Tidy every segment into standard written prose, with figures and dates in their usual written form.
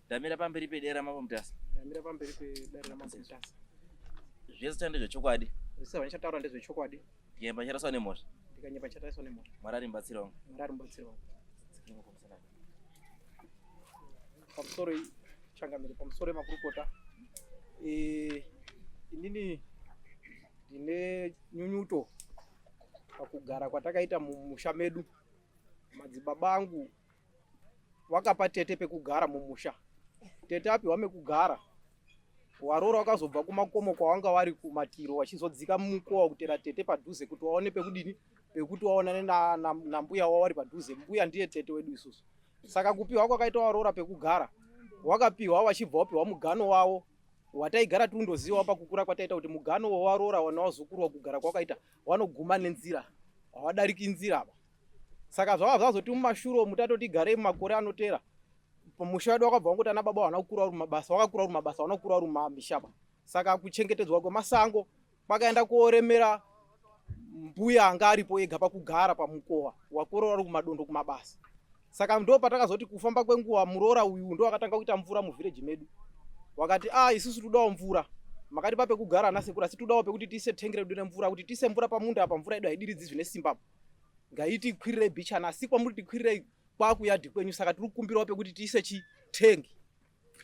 Ndamira pamberi pedare raMambo Mutasa. Ndamira pamberi pedare raMambo Mutasa. Zvese cha ndezvechokwadi. Zvese zvandichataura ndezvechokwadi. Ndikanyepa ndichataswa nemhosva. Ndikanyepa ndichataswa nemhosva. Mwari ari mubatsiri wangu. Mwari ari mubatsiri wangu. Pamusoro changamire, pamusoro yemakurukota. Eh, inini ndine nyunyuto pakugara kwatakaita mumusha medu. Madzibaba angu wakapa tete pekugara mumusha. Tete apiwa mekugara, warora wakazobva kumakomo kwawanga wari kumatiro wachizodzika mukowa kutera tete padhuze kuti waone pekudini pekuti waonane nambuya na, na wawari padhuze. Mbuya ndiye tete wedu isusu. Saka kupiwa kwakaita warora pekugara, wakapiwa wachibva wapiwa mugano wavo wataigara tiundozivawo pakukura kwataita kuti mugano wawarora wana wazukuru wakugara kwakaita wanoguma nenzira, hawadariki nzira apa. Saka zvava zvazoti mumashure umu tatoti garei mumakore anotera, musha wedu wakabva wangoti ana baba wana kukura uri mumabasa, wakakura uri mumabasa, wana kukura uri mumamishaba. Saka kuchengetedzwa kwemasango kwakaenda kuoremera mbuya anga aripo ega pakugara pamukowa, wakorora uri kumadondo kumabasa. Saka ndo patakazoti kufamba kwenguva muroora uyu ndo akatanga kuita mvura muvhireji medu, wakati ah, isusu todawo mvura, makatipa pekugara ana sekuru, asi todawo pekuti tiise tengi redu remvura, kuti tiise mvura pamunda apa, mvura yedu haidiridzi zvine simba apa, ngaitikwirire bichana, asi kwamuri tikwirirei kwakuyadhi kwenyu, saka tiri kukumbirawo pekuti tiise chitengi.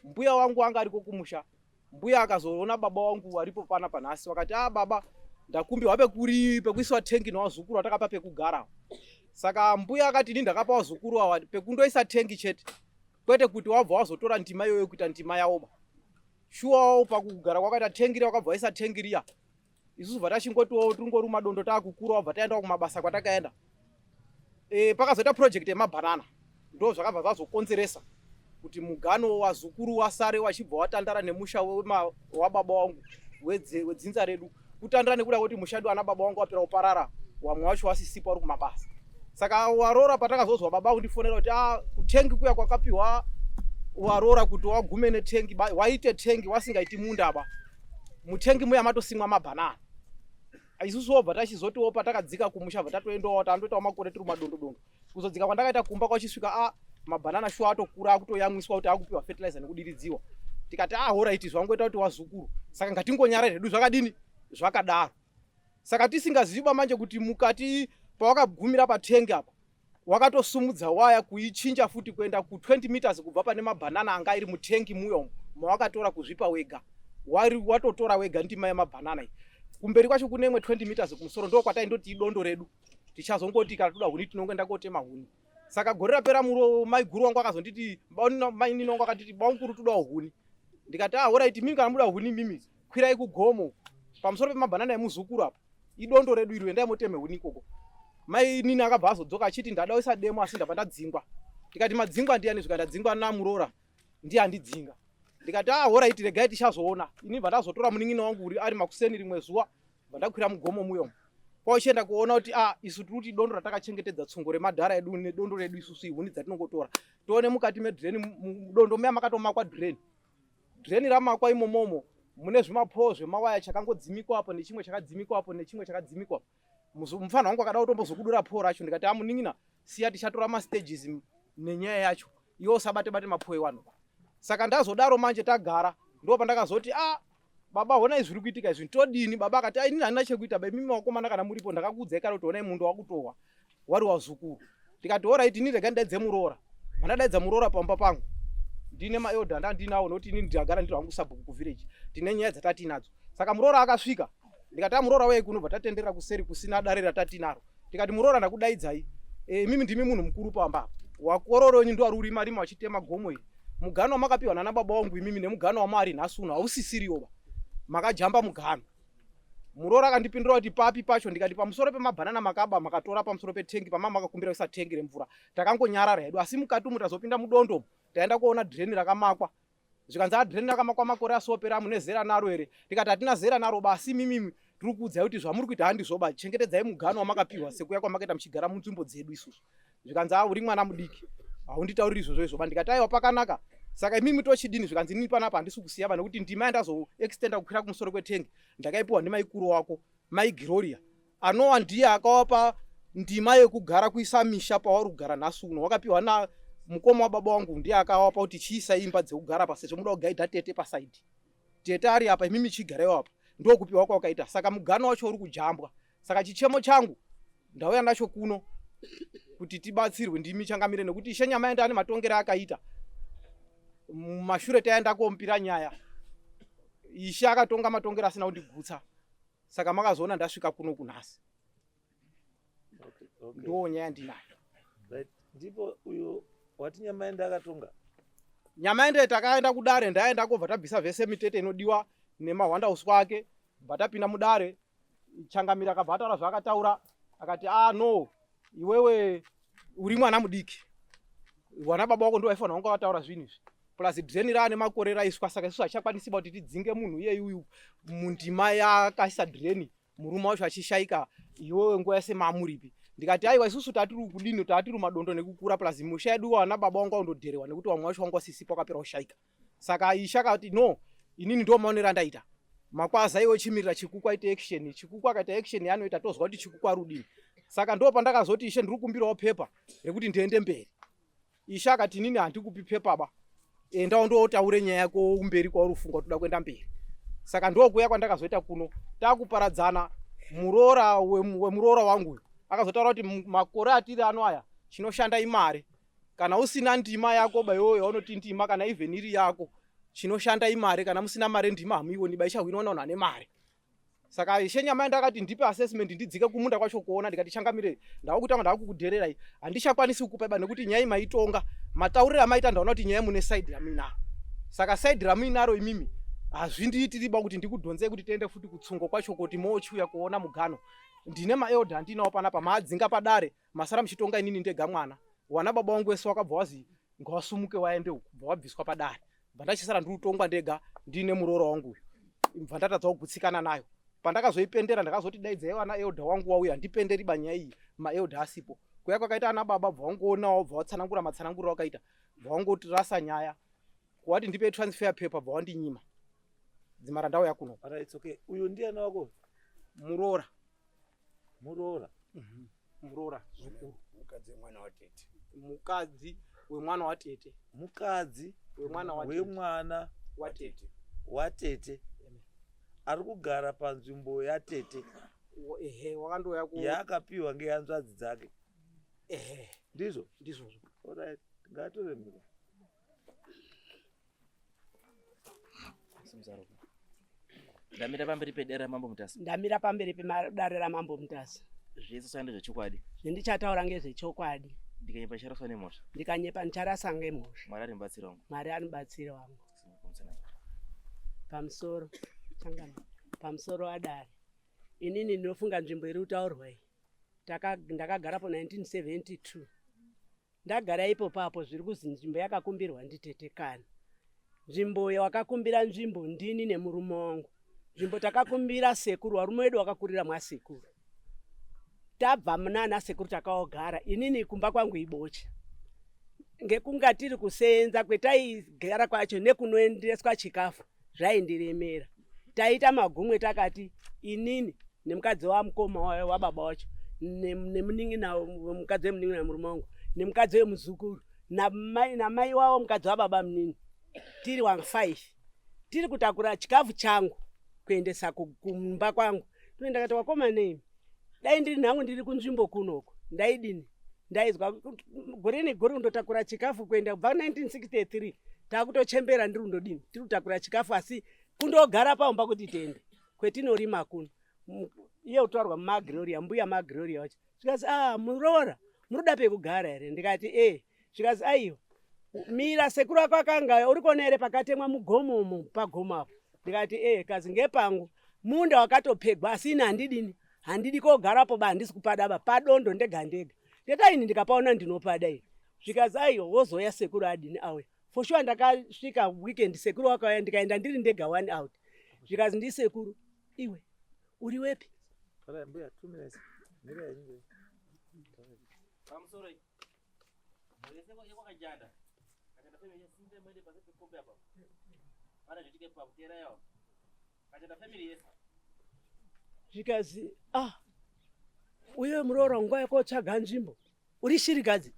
Mbuya wangu anga ariko kumusha, mbuya akazoona baba wangu varipo pana panhasi, vakati ah, baba ndakumbirwa pekuri pekuiswa tengi nevazukuru vatakapa pekugara. Saka mbuya akati ini ndakapa vazukuru ava pekundoisa tengi chete, kwete kuti wabva wazotora ndima iyoyo kuita ndima yawoba. Shuwawo pakugara kwakaita tengi riya wakabva waisa tengi riya, isusu bva tachingotiwo tiringori madondo taakukura, wabva taendawo kumabasa kwatakaenda. E, pakazoita project yemabhanana ndo zvakabva zvazokonzeresa kuti mugano wazukuru wasare wachibva watandara nemusha wababa wangu wedzinza redu kutandara nekuda kwekuti musha wedu ana baba wangu wapera kuparara, wamwe wacho wasisipo wari kumabasa. Saka warora patakazozwa baba kundifonera kuti ah, kutengi kuya kwakapiwa warora kuti wagume netengi waite tengi wasingaiti munda ba mutengi muya matosimwa mabhanana. Isusu wobva tachizotiwo patakadzika kumusha bva tatoendawo tandoitawo makore tiri madondodondo. Kuzodzika kwandakaita kumba kwachisvika a mabhanana shuwa atokura akutoyamwiswa kuti akupiwa fertilizer nekudiridziwa. Tikati ah, horaiti zvangoita kuti wazukuru, saka ngatingonyara hedu zvakadini zvakadaro. Saka tisingazivi manje kuti mukati pawakagumira patengi apa wakatosumudza waya kuichinja futi kuenda ku 20 meters kubva pane mabhanana anga iri mutengi muyo mawakatora kuzvipa wega, wari watotora wega ndima yemabhanana iyi. Kumberi kwacho kune imwe 20 meters kumusoro ndo kwataindoti idondo redu, tichazongoti kana toda huni tinongoenda kotema huni. Saka gore rapera muro maiguru wangu akazonditi, mainini wangu akanditi baunguru todawo huni. Ndikati ah, horaiti mimi kana muda huni mimi kwirai kugomo pamusoro pemabhanana emuzukuru apa, idondo redu iro, endai moteme huni ikoko. Mainini akabva azodzoka achiti ndada kuisa demo asi ndabva ndadzingwa. Ndikati madzingwa ndiani? Zvika ndadzingwa namurora ndiye andidzinga. Ndikati ah, horaiti regai tichazoona. Ini bva ndazotora munin'ina wangu uri ari makuseni rimwe zuva, bva ndakwira mugomo muyo kwauchienda kuona kuti ah, isu tiri kuti dondo ratakachengetedza tsungo remadhara edu nedondo redu isusu ihuni dzatinongotora, tione mukati medreni mudondo muya makatomakwa dreni dreni ramakwa imomomo mune zvimapoo zvemawaya chakangodzimikwa apo nechimwe chakadzimikwa apo nechimwe chakadzimikwa. Mufana wangu akada kutombozokudura poo racho, ndikati amunin'ina siya tichatora mastages nenyaya yacho, iwe usabate bate mapoo iwano. Saka ndazodaro manje tagara, ndo pandakazoti ah, baba honai zviri kuitika izvi, todini? Baba akati ah, inini handina chekuita ba, imimi vakomana kana muripo ndakakuudzai kare kuti honai mundo wakutohwa wari wazukuru. Ndikati horaiti ini rega ndidaidze muroora. Mandadaidza muroora pamba pangu ndine maelder ndandinawo, nokuti inini ndagara ndiri hangu sabhuku kuvillage, tine nyaya dzatatiinadzo. Saka muroora akasvika, ndikati amuroora uyai kuno, bva tatenderera kuseri kusina dare ratatinaro. Ndikati muroora ndakudaidzai, imimi ndimi munhu mukuru pamba apa, wakororo wenyu ndo ari urima rima wachitema gomo iri, mugano wamakapiwa nana baba wangu imimi nemugano wamari nhasi uno hausisiriwo ba, makajamba mugano. Muroora akandipindura kuti papi pacho? Ndikati pamusoro pemabhanana makaba makatora pamusoro petengi pama makakumbira kuisa tengi remvura, takangonyarara hedu, asi mukati umu tazopinda mudondo taenda kuona dreni rakamakwa. Zvikanzi a dreni rakamakwa makore asopera, mune zera naro here? Ndikati hatina zera naro ba, asi mimimi tiri kuudzai kuti zvamuri kuita handizvo ba, chengetedzai mugano wamakapiwa sekuya kwamakaita muchigara munzvimbo dzedu isusu. Zvikanzi a uri mwana mudiki haunditauriri izvozvo izvo ba. Ndikati aiwa pakanaka, saka imimi tochidini? Zvikanzi inini panapa handisi kusiya ba, nekuti ndima yandazoextenda kukwira kumusoro kwetengi ndakaipiwa nemaikuru wako mai Gloria, anowa ndiye akawapa ndima yekugara kuisa misha pawauri kugara nhasi uno, wakapiwa Mukoma wababa wangu ndiye akawapa kuti chiisa imba dzekugara pa sezvo muda kugaidha tete pasaidi. Tete ari apa imimi chigaraiwo apa. Ndokupiwa kwawakaita. Saka mugano wacho uri kujambwa. Saka chichemo changu ndauya nacho kuno kuti tibatsirwe ndimi changamire nekuti Ishe Nyamaenda ane matongero akaita. Mumashure taenda kompira nyaya. Ishe akatonga matongero asina kundigutsa. Saka makazoona ndasvika kuno kunhasi. Okay, okay. Ndiwo nyaya ndinayo. Right. Ndipo uyo wati Nyamaenda akatonga. Nyamaenda takaenda kudare ndaenda kobva tabvisa vese mitete inodiwa nemahwanda uswa ake bva tapinda mudare changamire akabva ataura zvaakataura akati ah no iwewe uri mwana mudiki wana baba wako ndiwaifanira kunge wataura zvinhu izvi plus drain raane makore raiswa saka isusu hatichakwanisiba kuti tidzinge munhu iyeyu uyu mundima yakaisa drain murume wacho achishaika iwewe nguva yese mamuripi ndikati aiwa isusu tatiri kudini tatiri madondo nekukura plus musha yedu wana baba wangu aundodherewa nekuti vamwe vacho wangu wasisipo wakapera kushaika saka ishe akati no inini ndo maonero andaita makwaza iwe chimirira chikuku aite action chikuku akaita action yaanoita tozwa kuti chikuku ari kudini saka ndo pandakazoti ishe ndiri kukumbirawo pepa rekuti ndiende mberi ishe akati inini handikupi pepa ba enda undotaure nyaya yako kumberi kwauri kufunga kuti uda kuenda mberi saka ndokuya kwandakazoita kuno takuparadzana muroora wemuroora wangu uyu akazotaura kuti makore atiri ano aya chinoshanda imari kana usina ndima yako ba iyoyo yaunoti ndima kana even iri yako chinoshanda imari kana musina mari ndima hamuioni ba ichahwinwa navanhu ane mari saka ishe nyamai ndakati ndipe assessment ndidzike kumunda kwacho kuona ndikati changamire ndakutanga ndakukudhererai handichakwanisi kukupa iba nekuti nyaya maitonga matauriro amaita ndaona kuti nyaya mune side ramuinaro saka side ramuinaro imimi hazvindiitiriba kuti ndikudhonzei kuti tiende futi kutsungo kwacho kuti mochiuya kuona mugano ndine maelder andinawo panapa maadzinga padare masara muchitonga inini ndega mwana wana baba wangu wese wakabva wazi ngawasumuke waende uku bva wabviswa padare bva ndachisara ndiri kutongwa ndega ndiine muroora wangu uyu bva ndatadza kugutsikana nayo pandakazoipendera ndakazoti daidzai vana elder wangu wauya handipenderi banyaya iyi maelder asipo kuya kwakaita ana baba bva wangoonawo bva watsanangura matsananguriro wakaita bva wangotirasa nyaya kuwati ndipe transfer paper bva wandinyima dzimara ndauya kuno Alright, okay. Uyu ndiani wako? Muroora. Muroora. Muroora zukuru. Mukadzi wemwana watete. Mukadzi wemwana watete. Mukadzi wemwana watete. Wemwana watete. Watete. Ari kugara panzvimbo yatete. Ehe, wakandouya ku yaakapiwa ngehanzvadzi dzake. Ehe. Ndizvo? Ndizvozvo. Alright, ngatore mhiko. Ndamira pamberi pedare raMambo Mutasa. Ndamira pamberi pedare raMambo Mutasa. Zvese zvandi zvechokwadi. Zvendichataura ngezvechokwadi. Ndikanyepa ndicharaswa nemhosva. Ndikanyepa ndicharasa ngemhosva. Mwari ari mubatsiri wangu. Mwari ari mubatsiri wangu. Pamusoro changana. Pamusoro adare. Inini ndinofunga nzvimbo iri kutaurwa iyi. Ndakagarapo 1972. Ndagara ipopo apo zviri kuzi nzvimbo yakakumbirwa nditete kani. Nzvimbo wakakumbira nzvimbo ndini nemurume wangu. Nzvimbo takakumbira sekuru, varume vedu vakakurira mwasekuru. Tabva munana sekuru takaogara, inini kumba kwangu ibocha. Ngekunga tiri kuseenza kwetaigara kwacho nekunoendeswa chikafu zvaindiremera. Taita magumwe takati inini nemukadzi wamukoma wababa wacho nemunin'ina mukadzi wemunin'ina wemurume wangu nemukadzi wemuzukuru namai namai wavo mukadzi wababa munini tiri wa 5 tiri kutakura chikafu changu kuendesa kumba kwangu tine ndakati wakomanei dai ndiri nhangu ndiri kunzvimbo kunoko ndaidini ndaizwa gore negore kundotakura chikafu kuenda kubva 1963 takutochembera ndiri kundodini tiri kutakura chikafu asi kundogara paumba kuti tiende kwetinorima kuno iye kutaurwa magroria mbuya magroria wacho zvikanzi ah muroora muroda pekugara here ndikati e eh. zvikanzi aiwa mira sekuru ako akanga uri kuona here pakatemwa mugomo umo pagomo apo ndikati e eh, kazi ngepangu munda wakatopegwa asi ini handidini handidi kogarapo ba handisi kupada ba padondo ndega ndega ndeta ini ndikapaona ndinopada ini zvikanzi aiwa wozouya sekuru adini auya for sure ndakasvika weekend sekuru wakauya ndikaenda ndiri ndega one out zvikanzi ndisekuru iwe uri wepi zvikazi ah uye muroora nguva yekotsvaga nzvimbo uri shirikadzi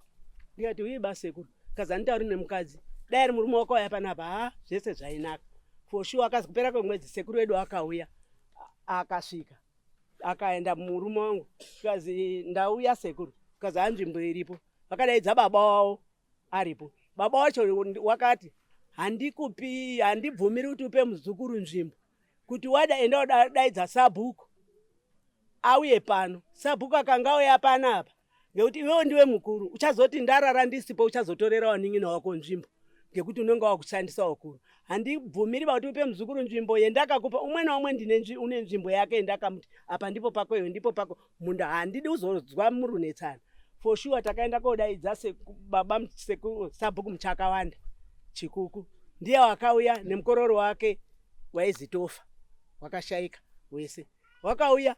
ndikati uye basekuru Kazi handitauri nemukadzi. Dai ari murume wako auya panapa ha zvese zvainaka. For sure akazi kupera kwemwedzi sekuru wedu akauya akasvika akaenda murume wangu kazi ndauya sekuru kazi hanzvimbo iripo vakadaidza baba wavo aripo baba wacho wakati handikupi handibvumiri kuti upe muzukuru nzvimbo kuti wada enda wadaidza sabhuku auye pano sabhuku akanga auya panapa ngekuti iwewe ndiwe mukuru uchazoti ndarara ndisipo uchazotorera wanin'ina wako nzvimbo ngekuti unenge wakushandisa wakuru handibvumiri vakuti upe muzukuru nzvimbo yendakakupa umwe naumwe ndine une nzvimbo yake yendakamuti apa ndipo pako iwe ndipo pako munda handidi kuzonzwa murunetsana for sure takaenda kodaidza baba sabhuku muchakawanda chikuku ndiye wakauya nemukororo wake waizitofa wakashaika wese wakauya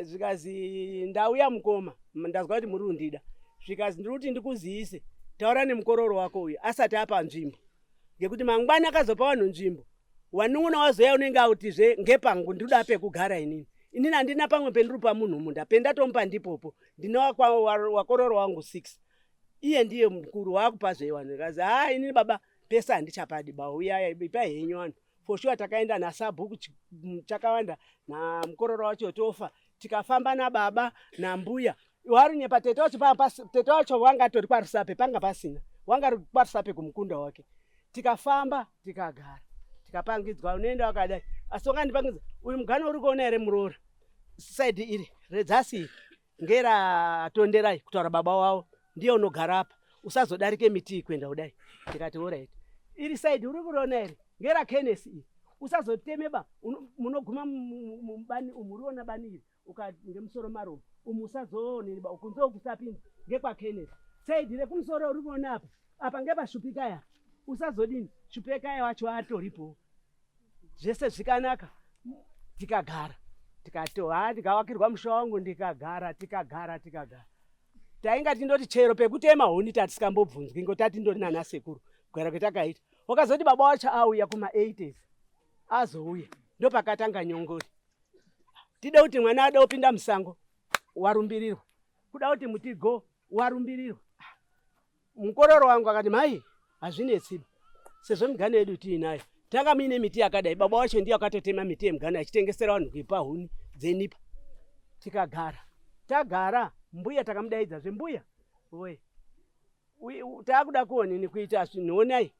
zvikazi ndauya mukoma ndazwa kuti muri kundida zvikazi ndiri kuti ndikuziise taura nemukororo wako uyu asati apa nzvimbo ngekuti mangwana akazopa vanhu nzvimbo wanun'una wazoya unenge autizve ngepangu ndinoda pekugara inini inini handina pamwe pendiri pa munhu munda pendatomupa ndipopo ndine wakororo wangu 6 iye ndiye mukuru waakupa zve vanhu kazi haa inini baba pese handichapadi ba uyaya ipai henyu vanhu for sure takaenda nasabhuku chakawanda namukororo wacho tofa tikafamba nababa nambuya warunyepa tete wacho tete wacho wanga atori kwarusape panga pasina wanga ari kwarusape kumukunda wake tikafamba tikagara tikapangidzwa unoenda wakadai asi wakandipangidza uyu mugano uri kuona here muroora saidi iri redzasi iri ngeratonderai kutaura baba wavo ndiye unogara apa usazodarike miti iyi kuenda kudai ndikati orit iri saidi uri kuriona here ngera kenesi iri usazoteme ba munoguma mubani umu uriona bani iri ngemusoro maro umu usazooneni ba ukunze ukusapinda ngekwakenesi saidi rekumusoro uri kuona apa apa ngepashupikaya usazodini shupikaya wacho atoripo zvese zvikanaka tikagara tikatoha ndikavakirwa musha wangu ndikagara tikagara tikagara tainga tindoti chero pekutema huni tatisikambobvunzwi ngo tatindori nana sekuru kugara kwetakaita wakazoti baba wacho auya kuma 80s azouya ndopakatanga nyongori tide kuti mwana ade kupinda musango warumbirirwa kuda kuti muti go warumbirirwa mukororo wangu akati mhai hazvinetsi sezvo migano yedu tiinayo tanga muine miti yakadai baba wacho ndiye akatotema miti yemugano achitengesera vanhu kuipa huni dzenipa tikagara tagara mbuya takamudaidza zvembuya we taakuda kuonini kuita zvinhu onai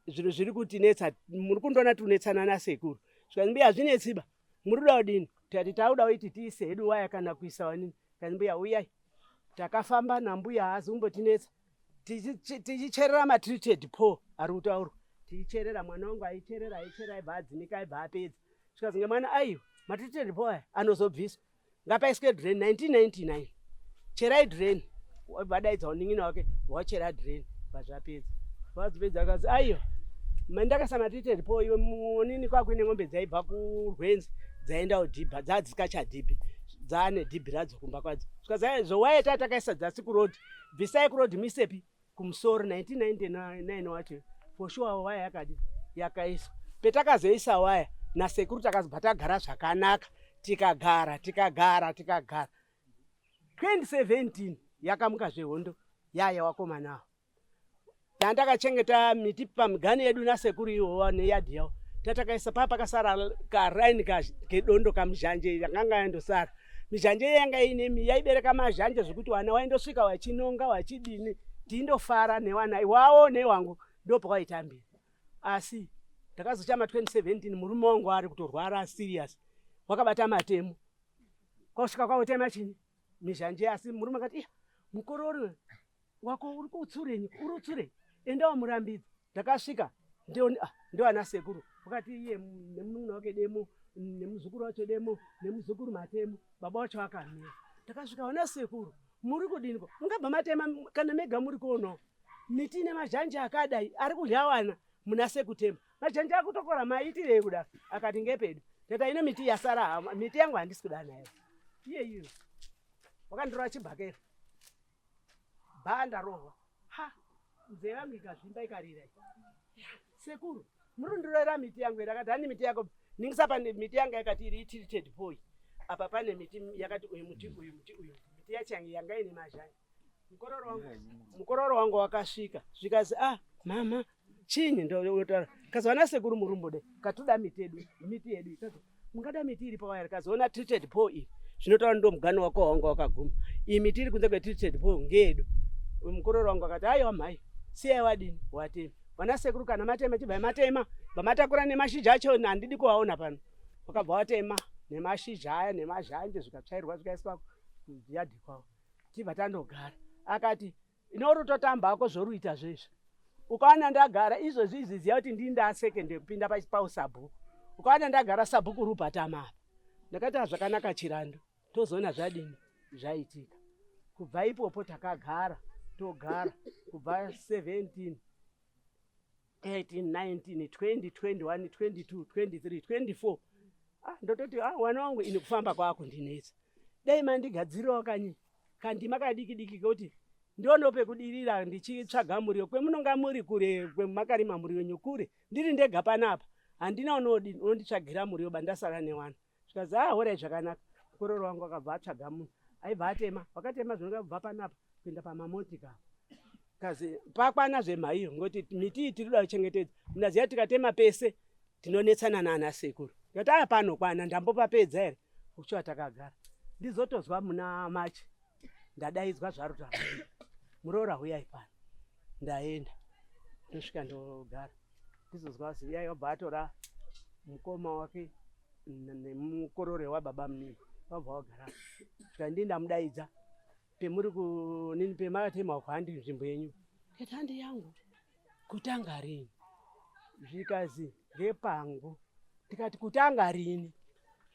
zviro zviri kutinetsa muri kundoona tikunetsana nasekuru zvikanzi mbuya hazvinetsiba muri kuda kudini tati tauda kuti tiise hedu waya kana kuisa wanini kanzi mbuya uyai takafamba nambuya haazi kumbotinetsa tichicherera matreated po ari kutaurwa tichicherera mwana wangu aicherera aicherera aibva adzinika aibva apedza svika zinge mwana aiwa matreated po aya anozobviswa ngapaiswe drain 1999 cherai drain vadaidza unin'ina wake wachera drain vazvapedza vazopedza akazi aiwa mandakasa matreated po iwe muonini kwakuine ng'ombe dzaibva kurwenzi dzaenda kudhibha dzadzisikachadhibhi dzaane dhibhi radzo kumba kwadzo svika zvowaita takaisa dzasi kuroad bvisai kuroad misepi kumusoro 1999 wacho for sure waya yakadi yakaiswa petakazoisa waya nasekuru takazobva tagara zvakanaka tikagara tikagara tikagara 2017 yakamuka zvehondo yaya wakomana awo tandakachengeta miti pamigani yedu nasekuru iwowa neyadhi yawo tatakaisa paa pakasara karaini kedondo kamuzhanje yakanga yandosara mizhanje yanga ine yaibereka mazhanje zvekuti wana waindosvika wachinonga wachidini tindofara newana iwawo newangu ndopawaitambira asi ndakazochama 2017 murume wangu ari kutorwara serious wakabata matemo kwasvika kwavotema chini mizhanje asi murume akati iya mukororo wako uri kutsurenyi uri utsurei enda wamurambidza ndakasvika ndoana ah, sekuru wakati iye nemunun'una wake demo nemuzukuru wacho demo nemuzukuru matemo baba wacho akamira ndakasvika wana sekuru muri kudiniko mungabva matema kana mega muri kuonawo miti ine mazhanje akadai ari kudya wana muna sekutema mazhanje akutokora maitirei kuda akati ngepedu tata ino miti yasara hama miti yangu handisi kuda nayo iye iyo wakandirova chibhakera bhanda rohwa ha nzeve yangu ikazvimba ikarira sekuru muri kundirovera miti yangu here akati hani miti yako ningisa pane miti yanga yakati iri treated boy apa pane miti yakati uyu muti uyu muti uyu miti yacho yanga ine mazhanje Mukororo wangu wakasvika zvikazi, ah mama, chinyi ndotaura kazoona sekuru murumbude katoda miti yedu, miti yedu ikazi mungada miti iri pawaya, kazoona treated pole iri, zvinotaura ndo mugano wako wanga wakaguma, iyi miti iri kunze kwetreated pole ngeyedu. Mukororo wangu akati, aiwa mhai, siyai wadini watema vana sekuru, kana matema chibvai matema, bvamatakura nemashizha acho, handidi kuvaona pano. Wakabva watema nemashizha aya nemazhanje, zvikatsvairwa zvikaiswa kuyadhi kwavo, tibva tandogara. Akati, inorutotambaako zvoruita zvezvi, ukaona ndagara izvozvi izvi, ziva kuti ndini ndasekende kupinda pausabhuku. Ukaona ndagara sabhuku rubhatama apa. Ndakati, zvakanaka Chirandu, tozoona zvadini zvaitika. Kubva ipopo takagara, togara kubva 17 18 19 20 21 22 23 24. Ah, ndototi, ah, wana wangu, ini kufamba kwakundinetsa, dai mandigadzirirawo kanyi kandima kadiki diki kekuti ndiono pekudirira ndichitsvaga muriwo. Kwemunonga muri kure, kwemakarima muriwo wenyu kure, ndiri ndega panapa, handina unonditsvagira muriwo, bandasara newana. Zvikazi, ah, horai, zvakanaka. Mukororo wangu akabva atsvaga munhu aibva atema, wakatema zvinonga kubva panapa kuenda pamamotika. Kazi pakwana zvemhaiyo, ngokuti miti iyi tiri kuda kuchengetedza. Munaziva tikatema pese tinonetsana naana sekuru. Ndikati, aya panokwana, ndambopapedza here kuchiwa. Takagara, ndizotozwa muna Machi ndadaidzwa zvaruta, muroora huyai pano. Ndaenda, ndosvika ndogara, ndizozwa ziyai wabva atora mukoma wake nemukorore wababa munini, wabva wagara. Svika ndii ndamudaidza, pemuri kunini pemakatema uko, handi nzvimbo yenyu? Ndikati, handi yangu, kutanga rini? Zvikazi, ngepangu. Ndikati, kutanga rini?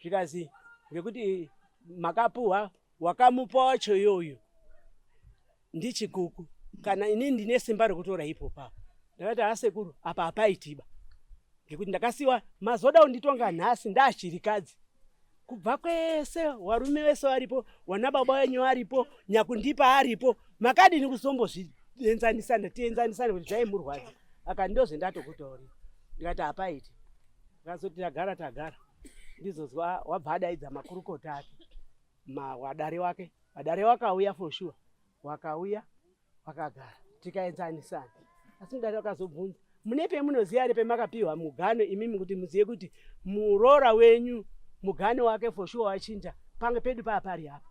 Zvikazi, ngekuti makapuhwa, wakamupa wacho iyoyo ndichikuku, kana inini ndine simba rekutora ipo papo. Ndakati, asekuru, apa hapaitiba, ngekuti ndakasiwa, mazoda kunditonga nhasi ndashirikadzi. Kubva kwese warume wese varipo, wana baba wenyu aripo, nyakundipa aripo, makadini kuzombozvienzanisana, tienzanisane kuti zvaimurwadza? Akati, ndozvendatokutaurira. Ndikati, hapaiti. Ndakazoti tagara tagara, ndizozwa wabva adaidza makurukota ake, wadare wake, vadare wakauya, for sure wakauya, wakagara, tikaenzanisana. Asi mudare wakazobvunza, mune pemunoziva here pemakapiwa mugano imimi, kuti muzive kuti muroora wenyu mugano wake for sure wachinja? Pange pedu paa pari apa,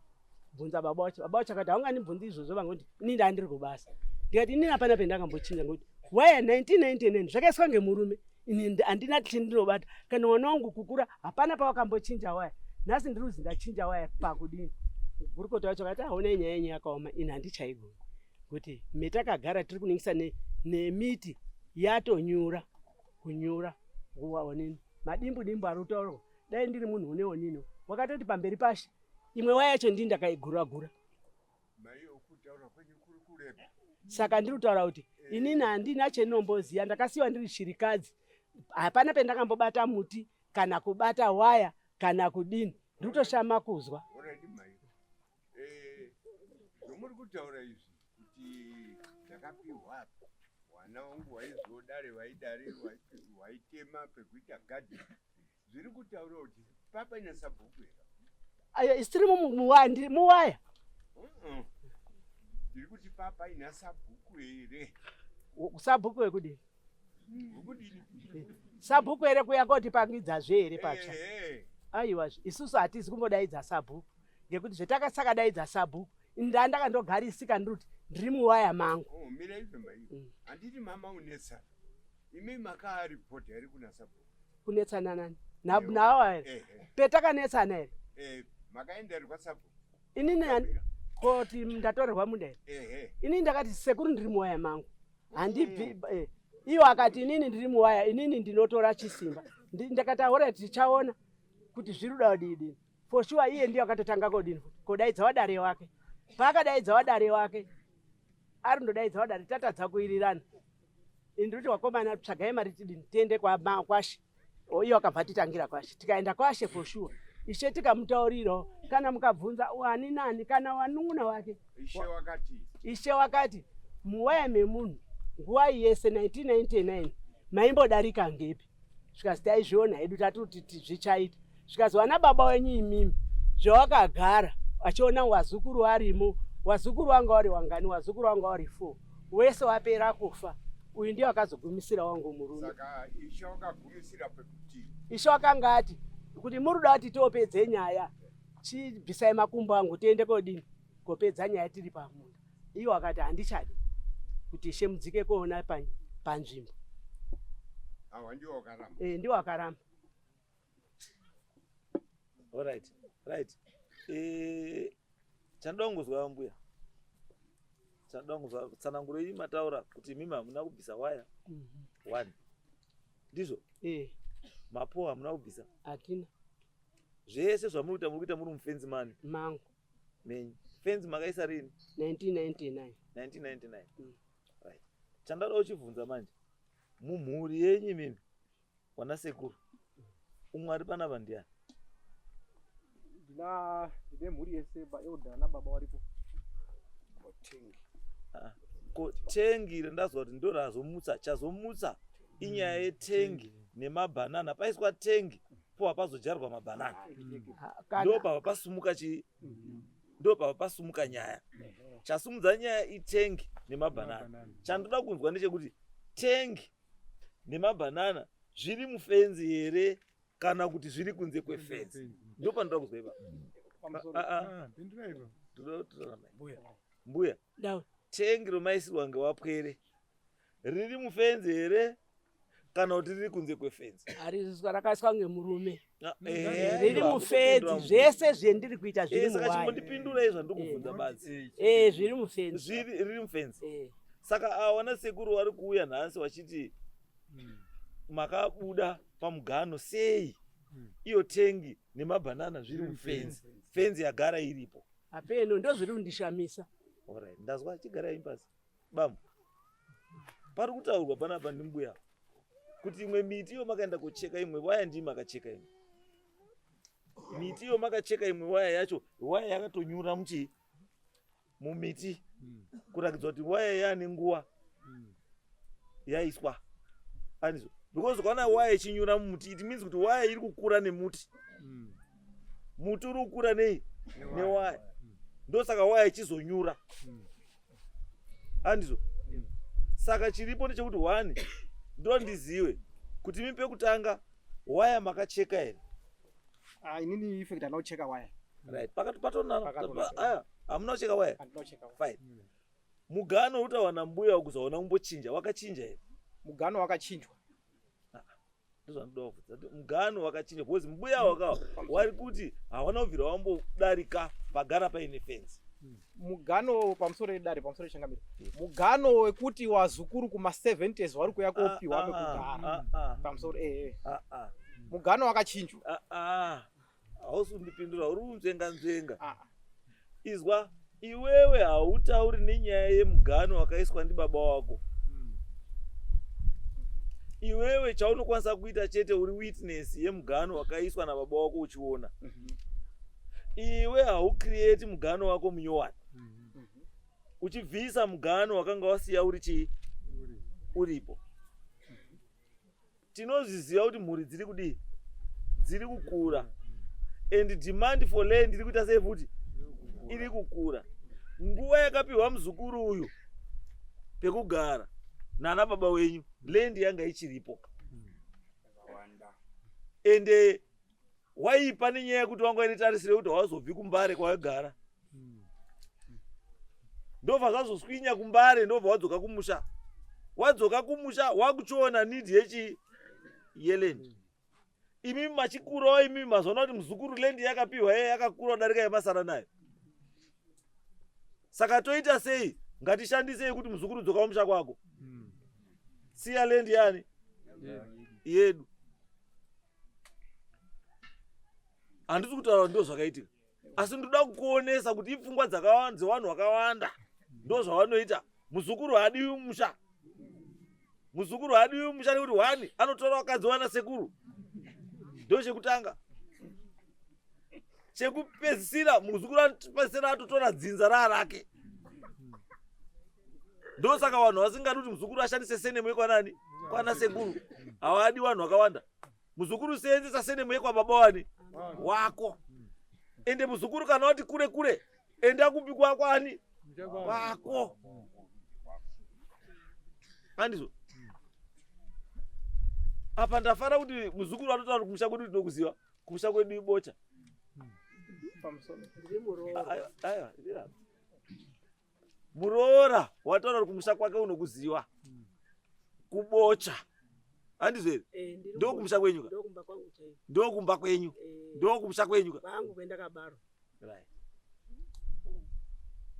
bvunza baba wacho. Baba wacho akati, haungandibvunzi izvozvo, vangoti ini ndandiri kubasa. Ndikati, inini hapana pendakambochinja, ngokuti waya 1999 zvakaiswa ngemurume, ini handina chendinobata. Kana mwana wangu kukura hapana pawakambochinja waya, nhasi ndiri kuzi ndachinja waya pakudini? Gurukota wacho akati, aona nyaya yenyu yakaoma, ini handichaigoni, kuti metakagara tiri kuningisa nemiti yatonyura kunyura onini, madimbu dimbu ari kutaurwa. Dai ndiri munhu une onini wakatoti pamberi pashe, imwe waya yacho ndii ndakaigura gura. Saka ndiri kutaura kuti inini handina chenomboziva, ndakasiyiwa ndiri shirikadzi, hapana pendakambobata muti kana kubata waya kana kudini, ndiri kutoshama kuzwa. Zvomuri kutaura izvi kuti ndakapiwa wana wangu waizodare, vaidare, waitema pekuita gadheni, zviri kutaura kuti papaina sabhuku here? Ayo isiri muwaya, muwaya. Ndiri kuti papaina sabhuku here? Sabhuku wekudini? Wekudini? Sabhuku here kuya kotipangidzazve here patsva? Aiwa, isusu hatizi kumbodaidza sabhuku, ngekuti zvetakasakadaidza sabhuku, nda ndakandogarisika, ndiri kuti ndiri muwaya mangu. Oh, mira izvo mai. Handiti mama unetsa imi, makaripota here kuna sabhuku? Kunetsana nani? Nawa here petakanetsana here? Makaenda here kwasabhuku? Inini koti ndatorerwa munda here? Inini ndakati, sekuru, ndiri muwaya mangu, handibvi. Iwo akati, inini ndiri muwaya, inini ndinotora chisimba. Ndakati, ahora, tichaona kuti zviri kuda kudini. For sure iye ndiye akatotanga kodini, kodaidza wadare wake. Paakadaidza wadare wake, ari ndodaidza wadare, tatadza kuwirirana. Ini ndiri kuti, wakomana, tsvagai mari tidini, tiende kwashe. Iye akabva titangira kwashe, tikaenda kwashe, for sure ishe tikamutaurirawo. Kana mukabvunza ani nani kana wanun'una wake. Ishe wakati? Ishe wakati, muwaya memunhu nguva yese 1999 maimbodarika ngepi? Zvikazi, taizviona hedu, tatuti zvichaita. Zvikazi, vana baba wenyu imimi zvawakagara achiona wazukuru arimo. Wazukuru wanga wari wangani? Wazukuru wanga wari 4. Wese wapera kufa. Uyu ndiye akazogumisira wangu murume. Saka ishe wakagumisira pekuti Ishe wakanga ati kuti muruda kuti topedze nyaya, chibvisai makumbo angu tiende kodini kopedza nyaya tiri pamunda. Iwo akati handichadi kuti ishe mudzike koona panzvimbo. Awa ndiwo wakaramba. Eh, ndiwo akaramba. Alright, right. Chandoda kungozwa mbuya. Chandoda kungozwa tsananguro iyi mataura kuti imimi hamuna kubvisa waya. One. Ndizvo? Mapowo hamuna kubvisa. Hatina. Zvese zvamuri kuita muri kuita muri mufenzi mani? Mangu. Menyu. Fenzi makaisa rini? 1999. 1999. Right. Chandoda kuchibvunza manje. Mumhuri yenyu imimi wana sekuru umwe ari panapa ndiani? Ndine mhuri yese baelder nababa varipo. Ko tengi randazwa kuti ndo razomutsa, chazomutsa inyaya yetengi nemabhanana. Paiswa tengi po hapazodyarwa mabhanana. Ndo pava pasumuka chi ndo pava pasumuka nyaya. Chasumudza nyaya itengi nemabhanana. Chandoda kunzwa ndechekuti tengi nemabhanana zviri mufenzi here kana kuti zviri kunze kwefenzi? Ndo panoda kuzwa ipapo. Mbuya, tengi romaisirwa ngewapwere riri mufenzi here kana kuti riri kunze kwefenzi? Hariziswa, rakaiswa ngemurume. Riri mufenzi, zvese zvendiri kuita zviri Saka muwaya. chimbondipindurai zvandiri kubvunza badzi. Zviri mufenzi. Riri mufenzi. Saka ava vana sekuru vari kuuya nhasi vachiti makabuda pamugano sei iyo tengi nemabhanana zviri mufenzi, fenzi yagara iripo. Hapeno, ndo zviri kundishamisa. Alright, ndazwa, chigarai pasi. Bamu, pari kutaurwa panapa ndimbuya kuti imwe miti iyo makaenda kocheka imwe waya, ndii makacheka imwe miti iyo makacheka imwe waya yacho, waya yakatonyura muchii mumiti, kurakidza kuti waya yaane nguva yaiswa anizvo, because ukaona waya ichinyura mumuti, it means kuti waya iri kukura nemuti, muti uri kukura nei newaya, ndosaka waya ichizonyura andizvo. Saka chiripo ndechekuti one, ndondiziwe kuti imi pekutanga waya makacheka here? Inini in fact handina kucheka waya. Right, pakati patonana. Pakatona. Aya, hamuna kucheka waya? Handina kucheka waya. Fine. Mugano utawana mbuya ukuzoona umbochinja, wakachinja here? Mugano wakachinjwa. Ndozvandinoda kubvunza kuti mugano wakachinja, because mbuya wakawa wari kuti hawana kubvira wambodarika pagara paine fenzi. Mugano, pamusoro edare, pamusoro echangamire, mugano wekuti wazukuru kuma-70s vari kuya kopiwa pekugara, pamusoro mugano wakachinjwa. Hausi kundipindura, uri kunzvenga nzvenga. Izwa, iwewe hautauri nenyaya yemugano wakaiswa ndibaba wako. Iwewe chaunokwanisa kuita chete uri witness yemugano wakaiswa nababa wako uchiona. Iwe haucreate mugano wako munyowani uchibvisa mugano wakanga wasiya uri chii uripo. Tinozviziva kuti mhuri dziri kudii, dziri kukura, and demand for land iri kuita sei futi, iri kukura. Nguva yakapiwa muzukuru uyu pekugara nana baba wenyu, land yanga ichiripo, ende waipa nenyaya yekuti wanga uine tarisiro yekuti hauzobvi kuMbare kwawagara. Ndobva zvazoswinya kuMbare, ndobva wadzoka kumusha. Wadzoka kumusha, wakuchiona need yechi yeland. Imi machikurawo, imi mazoona kuti muzukuru land yakapiwa iye yakakura kudarika yamasara nayo, saka toita sei? Ngatishandisei kuti muzukuru dzoka kumusha kwako, siya land yani yedu. Handisi kutaura kuti ndo zvakaitika, asi ndoda kukuonesa kuti ipfungwa dzakawanda dzevanhu vakawanda, ndo zvavanoita. Muzukuru haadiwi mumusha, muzukuru haadiwi mumusha nekuti one, anotora vakadzi wana sekuru, ndo chekutanga. Chekupedzisira, muzukuru anopedzisira atotora dzinza raa rake. Ndosaka vanhu vasingadi kuti muzukuru ashandise surname yekwanani, kwana sekuru. Havadi vanhu vakawanda. Muzukuru seenzesa surname yekwababa wani wako. Ende muzukuru kana wati kure kure, enda kupi kwakwani. Kwako. Andizvo? Apa ndafara kuti muzukuru anotaura kuti kumusha kwedu tinokuziva. Kumusha kwedu ibocha. Pamusoro. Ndiri muroora. Aiwa, ndira. Muroora wataura kuti kumusha kwake unokuziva. Kubocha. Handizvo here? Eh, ndiri Ndokumusha kwenyu ka? Ndokumba kwangu chaiko. Ndokumba kwenyu. Eh, Ndokumusha kwenyu ka? kwangu kwendakabarwa. Right.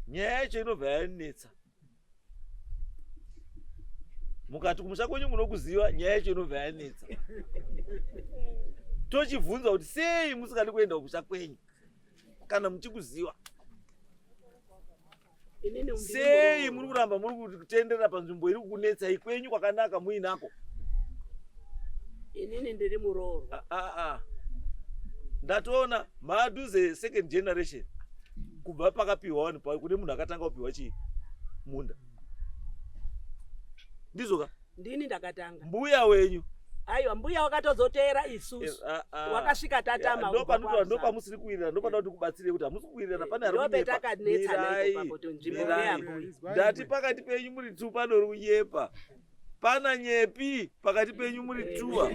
Nyaya yacho inobva yanetsa. Mukati kumusha kwenyu munokuziva, nyaya yacho inobva yanetsa. Tochibvunza kuti sei musingadi kuenda kumusha kwenyu kana muchikuziva? Inini ndiri Sei muroora. muri kuramba muri kutenderera panzvimbo iri kukunetsai kwenyu kwakanaka muinako? Inini ndiri muroorwa. Ah, ah, ah. Ndatoona madhuze second generation kubva pakapiwa vanhu pa kune munhu akatanga kupiwa chii munda ndizvo ka Ndini ndakatanga. mbuya wenyu Aiwa mbuya wakatozoteera isusu. Eh, ah, ah. Wakasvika tatama. Ya, kubva ndopanotaura kwaMusasa. ndopamusiri kuwirirana ndopanoda kuti kubatsire kuti hamusi kuwirirana pane ari kunyepa. Ndopetakadnetsana Mirai, ipo papo nzvimbo mirai. ndeyambuya. Ndati pakati penyu muri tu pano uri kunyepa pana nyepi pakati penyu muri tuwa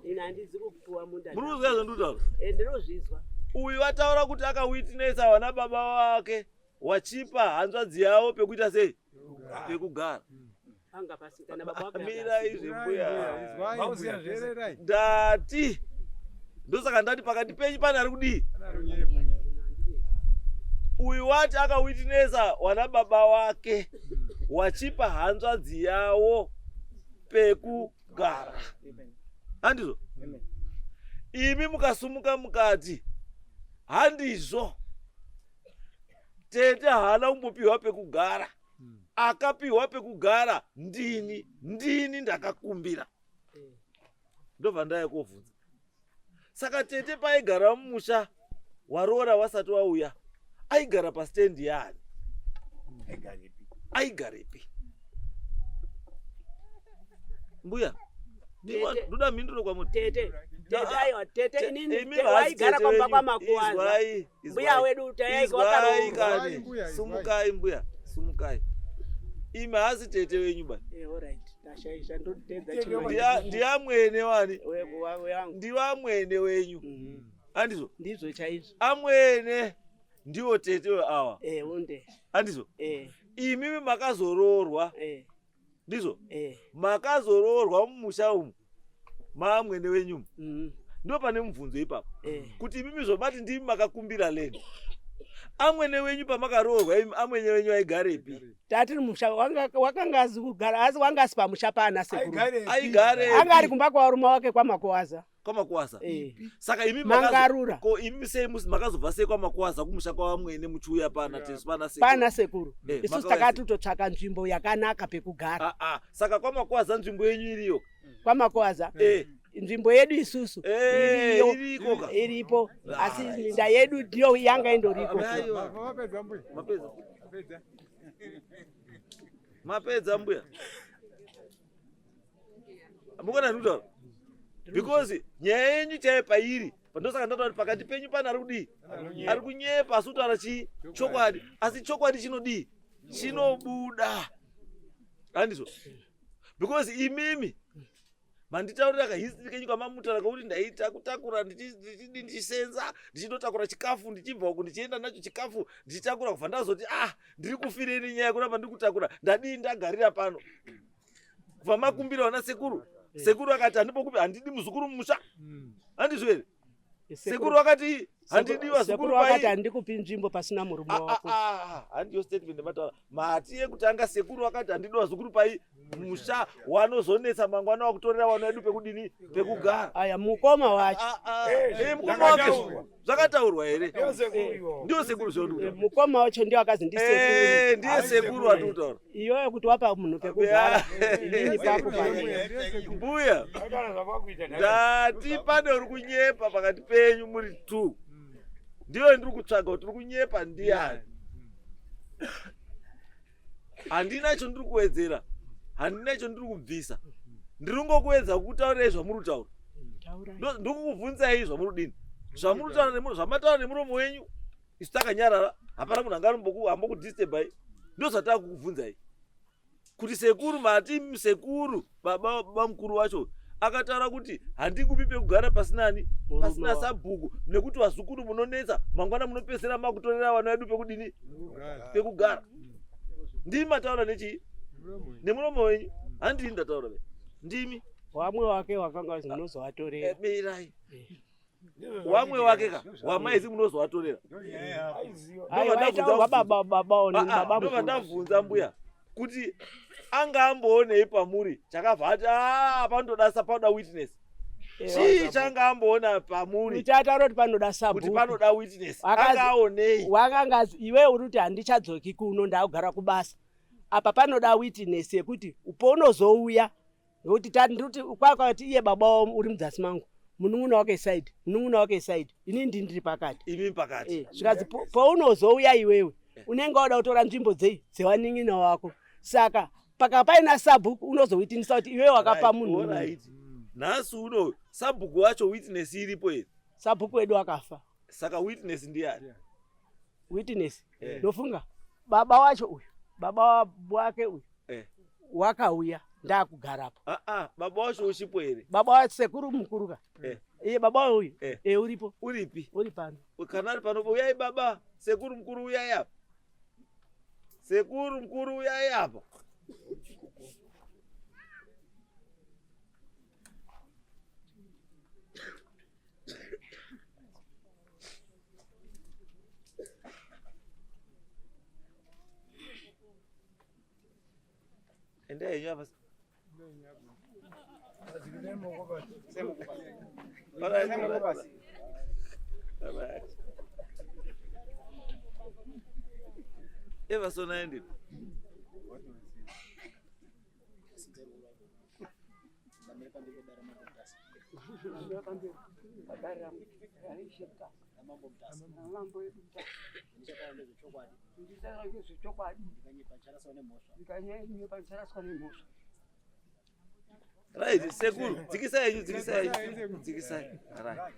Ini handizi kupuwa munda. muri kuzwa zvandikutaura Eh, ndinozvizwa. uyu ataura kuti akawitnesa vana baba vake wachipa hanzvadzi yavo pekuita sei pekugara Panga pasi kana baba wake. mira izvi mbuya Mauziya zvese. ndati ndosaka ndati pakati penyu pane ari kudii uyu wati akawitnesa wana baba wake wachipa hanzvadzi yavo pekugara Amen. handizvo Amen. imi mukasumuka mukati handizvo tete haana kumbopiwa pekugara akapiwa pekugara ndini ndini ndakakumbira ndobva ndaya kovhunza saka tete paaigara mumusha waroora wasati wauya aigara pastendi yaani aigarepi mbuya Tete. ndoda mhinduro kwamuri Tete. Tete aiwa tete Te- inini imi te- vahasi waigara tete kwamba venyu, kwamakuwanza. izwai, Mbuya izwai. wedu tayaika Izwai wakaroorwa. kani Mbuya, izwai. sumukai mbuya sumukai imi hasi tete wenyu bani Eh, alright. Ndashaisha ndotedza Tete chimwe. Ndiamwene wani Wangu. ndiwamwene wenyu Mhm. handizvo Ndizvo chaizvo. amwene ndiwo tete awa Eh, unde. handizvo Eh, imimi makazoroorwa eh, ndizvo eh. makazoroorwa mumusha umu maamwene wenyu umu Mhm. ndo pane mubvunzo ipapo Eh. kuti imimi zvomati ndimi makakumbira leni amwene wenyu pamakaroorwa imi amwene wenyu aigarepi Tatiri musha wakanga azi kugara asi wanga asi pamusha paana sekuru. aigarepi Anga ari kumba kwarume wake kwamakuwaza. kwamakuwasa Eh. saka imi Mangarura. ko imi sei makazobva sei kwamakuwasa kumusha kwavamwene muchiuya pana tesu pana sekuru? Pana sekuru. Eh, Isusu makauya takatototsvaka nzvimbo yakanaka pekugara. Ah, ah, saka kwamakuwaza nzvimbo yenyu iriyo Kwamakuwaza. Eh, Nzvimbo yedu isusu. eh, Iriyo. iriko ka Iripo. Asi minda yedu ndiyo yanga indoriko. Aiwa. Mapedza mbuya. mapedza Mapedza. mapedza mbuya mukona ndikutaura because nyaya yenyu chaiyo pairi ndosaka ndataura kuti pakati penyu pane ari kudii ari kunyepa asi kutaura chii chokwadi asi chokwadi chinodii chinobuda handizvo because imimi manditaurira kahistory kenyu kamamutaura kakuti ndaita kutakura ndichidi ndichisenza ndichinotakura chikafu ndichibva uku ndichienda nacho chikafu ndichitakura kubva ndazoti ah ndiri kufireni nyaya yekuramba ndiri kutakura ndadii ndagarira pano kubva makumbira vana sekuru sekuru akati handipokupi handidi muzukuru mumusha handizvo here sekuru akati handidi vazukuru Sekuru wakati pai handikupi nzvimbo pasina murume Ah, ah, wako. ah, handiyo statement yamataura mati yekutanga sekuru akati handidi vazukuru pai musha wanozonetsa mangwana wakutorera vana vedu pekudini pekugara Aya mukoma wacho. Ah, ah, eh, mukoma wake zvakataurwa here ndiyo sekuru zvandikutaura Mukoma wacho ndiyo akazi ndisekuru. Eh, ndiye sekuru watikutaura Iyoyo kuti wapa munhu pekugara. Inini pako pane. mbuya ndati pane uri kunyepa pakati penyu muri two ndiyo ndiri kutsvaga kuti uri kunyepa ndiani handina icho ndiri kuwedzera handina icho ndiri kubvisa ndiri kungokuedza kukutaurirai zvamuri kutaura Taurai. Ndikukubvunzai zvamuri kudini zvamuri kutaura zvamataura nemuromo wenyu Isu takanyarara, hapana munhu anga ambokudisturbai. Ndozvatakukubvunzai kuti sekuru mati sekuru baba baba mukuru wacho akataura kuti handikupi pekugara pasinani pasina sabhuku nekuti vazukuru munonetsa mangwana munopedzisira makutorera vana vedu pekudini pekugara ndimi mataura nechii nemuromo wenyu handini ndataura ve ndimi wamwe wake wakanga uzi munozovatorera eh, mirai wamwe wake ka wamaizi munozovatorera ndovandabvunza mbuya kuti anga amboonei pamuri chakabva ati ah, panotoda panoda witness chii changa amboona pamuri chataura kuti panoda sabhuku kuti panoda witness anga aonei wakanga iwe uri kuti handichadzoki kuno ndakugara kubasa apa panoda witness yekuti paunozouya nokuti tandikuti kwakati iye baba wavo uri mudzasi mangu munun'una wake side munun'una wake side ini ndi ndiri pakati imi pakati eh, zvikanzi paunozouya iwewe eh. unenge wauda kutora nzvimbo dzei dzewanin'ina wako saka paka paina sabhuku unozowitinisa kuti iwewe wakapa munhu nhasi uno sabhuku wacho witness iripo here sabhuku wedu akafa saka witness ndiyani witness eh. ndofunga eh. baba wacho uyu baba wake uyu eh. wakauya ndakugarapo ah, ah, baba wacho uchipo here baba wacho sekuru mukuru ka eh. iye baba uyu eh. eh, uripo uripi uri pano kana ari pano uyai baba sekuru mukuru uyai apa sekuru mukuru uyai apa Endai henyu apa. Alright, alright. Alright. Everson aende. Right, sekuru, dzikisai henyu, dzikisai henyu, dzikisai. Right.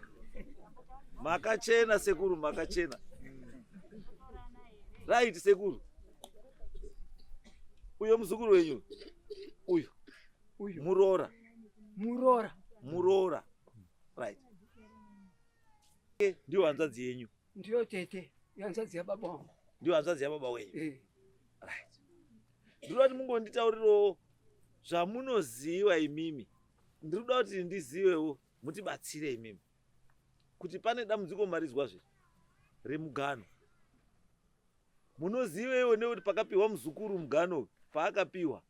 Makachena sekuru, makachena. Right, sekuru. Uyo muzukuru wenyu. Uyu. Uyu. Muroora. Muroora. Muroora. Right. Ndiyo hanzvadzi yenyu. Ndiyo tete, hanzvadzi yababa wangu. Ndiyo hanzvadzi yababa wenyu. Eh. Right. Ndinoda kuti mungonditaurirawo zvamunoziva imimi. Ndiri kuda kuti ndizivewo mutibatsire imimi. Kuti pane dambudziko marizwa zve remugano. Munozivewo nekuti pakapiwa muzukuru mugano paakapiwa.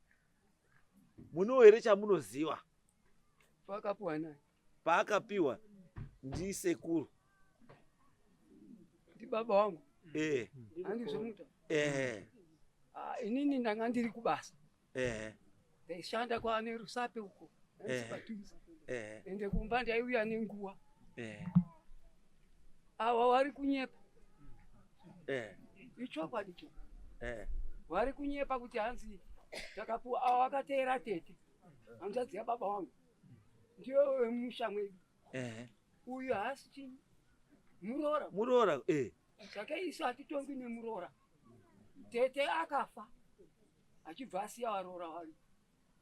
Munowo here chamunoziva? Pakapiwa nani? Paakapiwa ndisekuru. Ndibaba wangu. Eh. Handizvomuta. Eh. Ah, inini ndanga ndiri kubasa. Eh. Ndaishanda kwaane Rusape uko. Eh. Padhuze. Eh. Ende kumba ndaiuya nenguva. Eh. Ava vari kunyepa. Eh. Ichokwadi cho. Eh. Vari kunyepa kuti hanzi takapuwa ava vakateera tete. Hanzvadzi yababa wangu. Ndiyo wemusha mwedu. Eh. Uyu haasi chii? Muroora. Muroora eh. Saka isu hatitongi nemuroora. Tete akafa achibva asiya varoora vari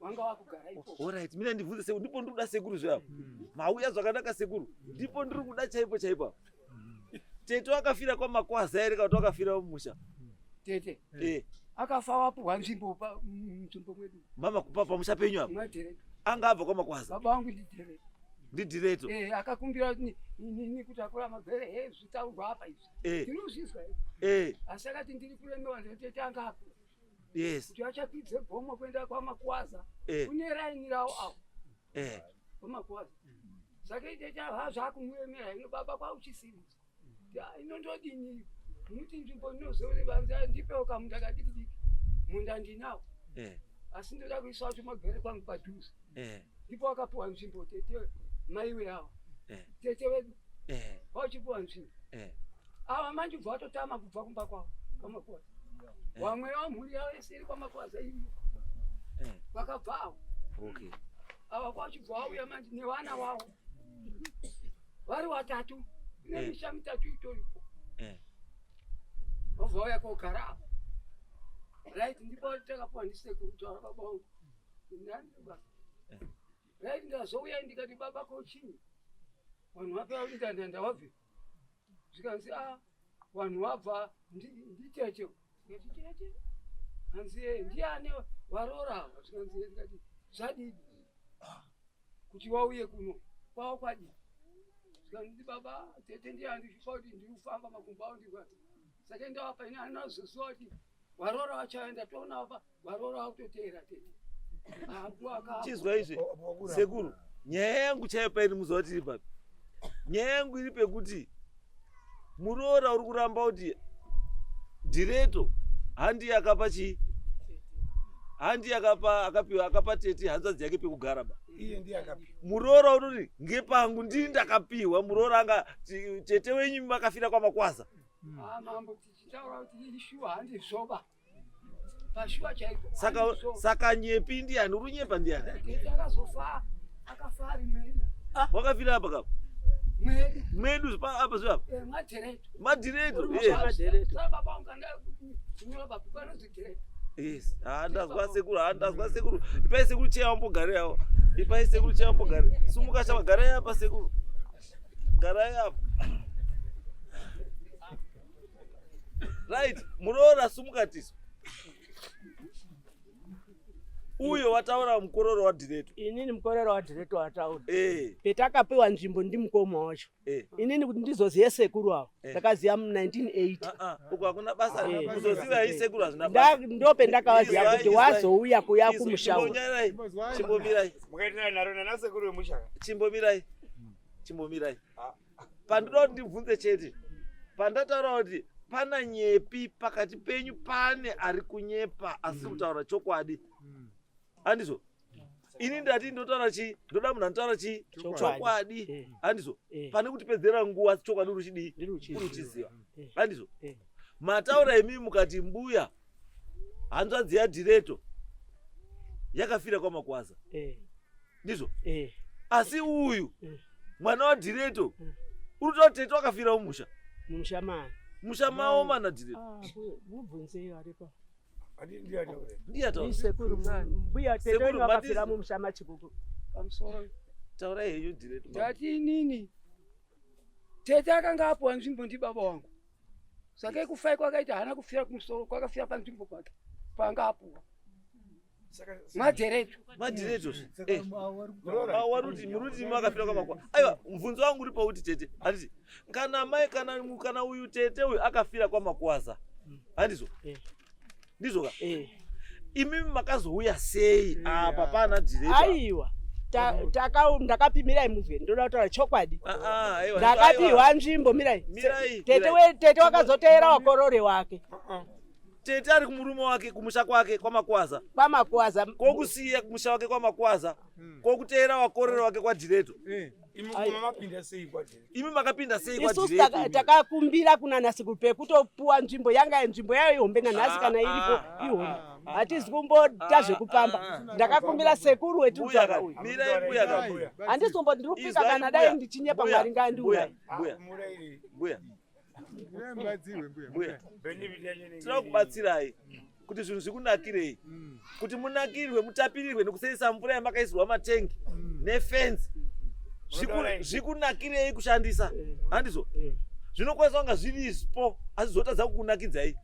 vanga vakugara ikoko. Alright, mina ndibvunze sekuru, ndipo ndiri kuda sekuru zve apa. Mauya zvakanaka sekuru, ndipo ndiri kuda chaipo chaipo apa. Tete wakafira kwaMakwaza here kana kuti wakafira mumusha? Tete Eh, akafa wapuhwa nzvimbo pa munzvimbo mwedu mama kupa pamusha penyu apa. mwadhereka. Anga abva kwaMakwaza. Baba vangu ndidhereka. Ndidhireto. Eh, akakumbira nini kuti akura magwere he zvitaurwa apa izvi. Eh. Ndinozvizwa izvi. Eh. Asi akati ndiri kuremewa ndinotete anga akura. Yes. Kuti achakwidze gomo kuenda kwaMakwaza. Eh. Kune raini rawo awo. Eh. KwaMakwaza. Saka itete ha zvakumuremera hino baba kwauchisimudzwa. Ya inondodini? Muti nzvimbo inozorebanza ndipewo kamunda kadiki diki. Munda ndinawo. Eh. Asi ndoda kuisa tumagwere kwangu padhuze. Eh. Ndipo akapuwa nzvimbo tete maiwe avo. Eh. Tete vedu. Eh. Vachipuwa nzvimbo. Eh. Ava manje ubva watotama kubva kumba kwavo kwaMakwaza. Eh. Vamwe vamhuri yavo yese iri kwaMakwaza iriyo. Eh. Vakabva avo. Okay. Ava kwachibva vauya manje nevana vavo. Vari vatatu. Kune Eh. misha mitatu itoripo. Eh. Wabva wauya kogara apa. Right, ndipo takapuwa ndisekuru taura baba wangu. Nani baba? Right, ndazouya ndikati baba ko chinyi? Vanhu vapera kuti ndanda wabve. Zvikanzi ah vanhu vabva nditete. Ndikati tete. Hanzi eh ndiani waroora ava? Zvikanzi eh ndikati zvadini? Kuti wauye kuno kwavo kwadii? Zvikanzi baba tete ndiye andishupa kuti ndiri kufamba makumbo avo ndikati saka ndawapa ini anazoziva kuti waroora wachaenda toona apa waroora wakutoteera tete. Chizwa izvi sekuru, nyaya yangu chaiyo pairi muzuva tiri papi? Nyaya yangu iri pekuti muroora uri kuramba kuti dhireto handi akapa chii handi akapa akapiwa akapa tete hanzvadzi yake pekugara ba iye ndiye akapiwa muroora unoti ngepangu ndini ndakapiwa muroora anga tete wenyu makafira kwamakwaza Ah, mambo tichitaura kuti ishuwa handizvoba pashuwa chaipo saka handizvo. saka nyepi ndiani uri kunyepa ndiani Tete akazofa akafa ari mwedu wakafira apa kapa mwedu mwedu apa zve apa Eh, madhireto madhireto Uri eh. Madhireto. Saka baba wangu anga kunyora pabhuku anonzi dhireto Yes. Ah, ndazwa sekuru, ah, ndazwa sekuru. Ipai sekuru cheya wambogare yawo. Ipai sekuru cheya wambogare. Sumuka chava garai apa sekuru. Garai apa. Right, muroora sumuka tisu. Uyo wataura mukororo wadhireto. Inini mukororo wadhireto wataura. Eh, Petakapiwa nzvimbo ndimukoma wacho. eh. Inini kuti ndizoziye sekuru avo. Eh. Ndakaziya mu 1980. Ah ah, uko hakuna basa. Eh. Kuzoziva hii sekuru hazvina basa. Ndopendakavaziya Izwai, kuti izwai. wazouya kuya Izwi, kumusha uku. Chimbonyarai. Chimbomirai. Mukaitira nharo nanasekuru vemusha. Chimbomirai. Chimbomirai. Pandinoda kuti ndibvunze chete. Pandataura kuti pana nyepi pakati penyu pane ari kunyepa asi kutaura chokwadi. Handizvo? Ini ndati ndotaura chii? Ndoda munhu anotaura chii? Chokwadi. Chokwadi. Eh, Handizvo? eh. Pane kutipedzera nguva chokwadi uri chidii? Ndiri Uri uchiziva. uchiziva. Eh. Handizvo? Eh. Mataura imi mukati mbuya hanzvadzi yadhireto yakafira kwamakwaza. Eh, Ndizvo? eh. Asi uyu Mm. mwana wadhireto Mm. uri kutaura kuti tete wakafira mumusha. Mumusha mani. Musha mavo mana dhireto. Ah, mubvunzei aripo. Ndiye ataura. Ndiye ataura. Ndisekuru mbuya tete Sekuru, wenyu vakafira mati- mumusha machikuku. pamusoro Taurai henyu dhireto. ndati inini tete akanga apuwa nzvimbo ndibaba wangu saka kufai kwakaita haana kufira kumusoro kwakafira panzvimbo pake paanga apuwa madhereto Madhireto. Eh. Ah, waruti muruti makafira kwamakwa. Aiwa, mubvunzo wangu uri pauti tete. Handiti kana mai kana kana uyu tete uyu akafira kwamakwaza. Handizvo? Eh. Ndizvo ka? Eh. Imimi makazouya sei apa pana dhireto? Aiwa. Ndakapimirai muzwe ndoda kutaura chokwadi. Ah ah, aiwa. Ndakapiwa nzvimbo mirai. Mirai, Tete mirai. tete wakazoteera wakorore wake Tete ari kumurume wake kumusha kwake kwamakwaza. kwamakuwaza. Kokusiya kumusha wake kwamakwaza. Kokuteera wakorore wake kwadhireto. Imi Ai. mapinda sei kwadhireto? Imi makapinda sei Isusu kwadhireto? takakumbira kuna nasekuru pekutopuwa nzvimbo yanga nzvimbo yayo ihombe nanhasi kana iripo ah, ihombe. ah, Hatizi kumboita ah, zvekupamba. ah, Ndakakumbira sekuru Mbuya wetudzaga ka, uyu. mirai mbuya ka. Handizombo ndiri kupika Izwai kana mbuya. dai ndichinyepa Mbuya, Mwari ngaandiuraye. Mbuya, Murairi. mbuya, Mubatsirwe mbuya. mbuya. Benefit yacho inenge Tinoda kubatsirai kuti zvinhu zvikunakirei. Kuti munakirwe, mutapirirwe nekuseisa mvura yamakaisirwa matengi nefenzi. Zvikunakirei kushandisa. Handizvo? Eh, Zvinokwanisa kunga zviripo asi zvotadza kukunakidzai.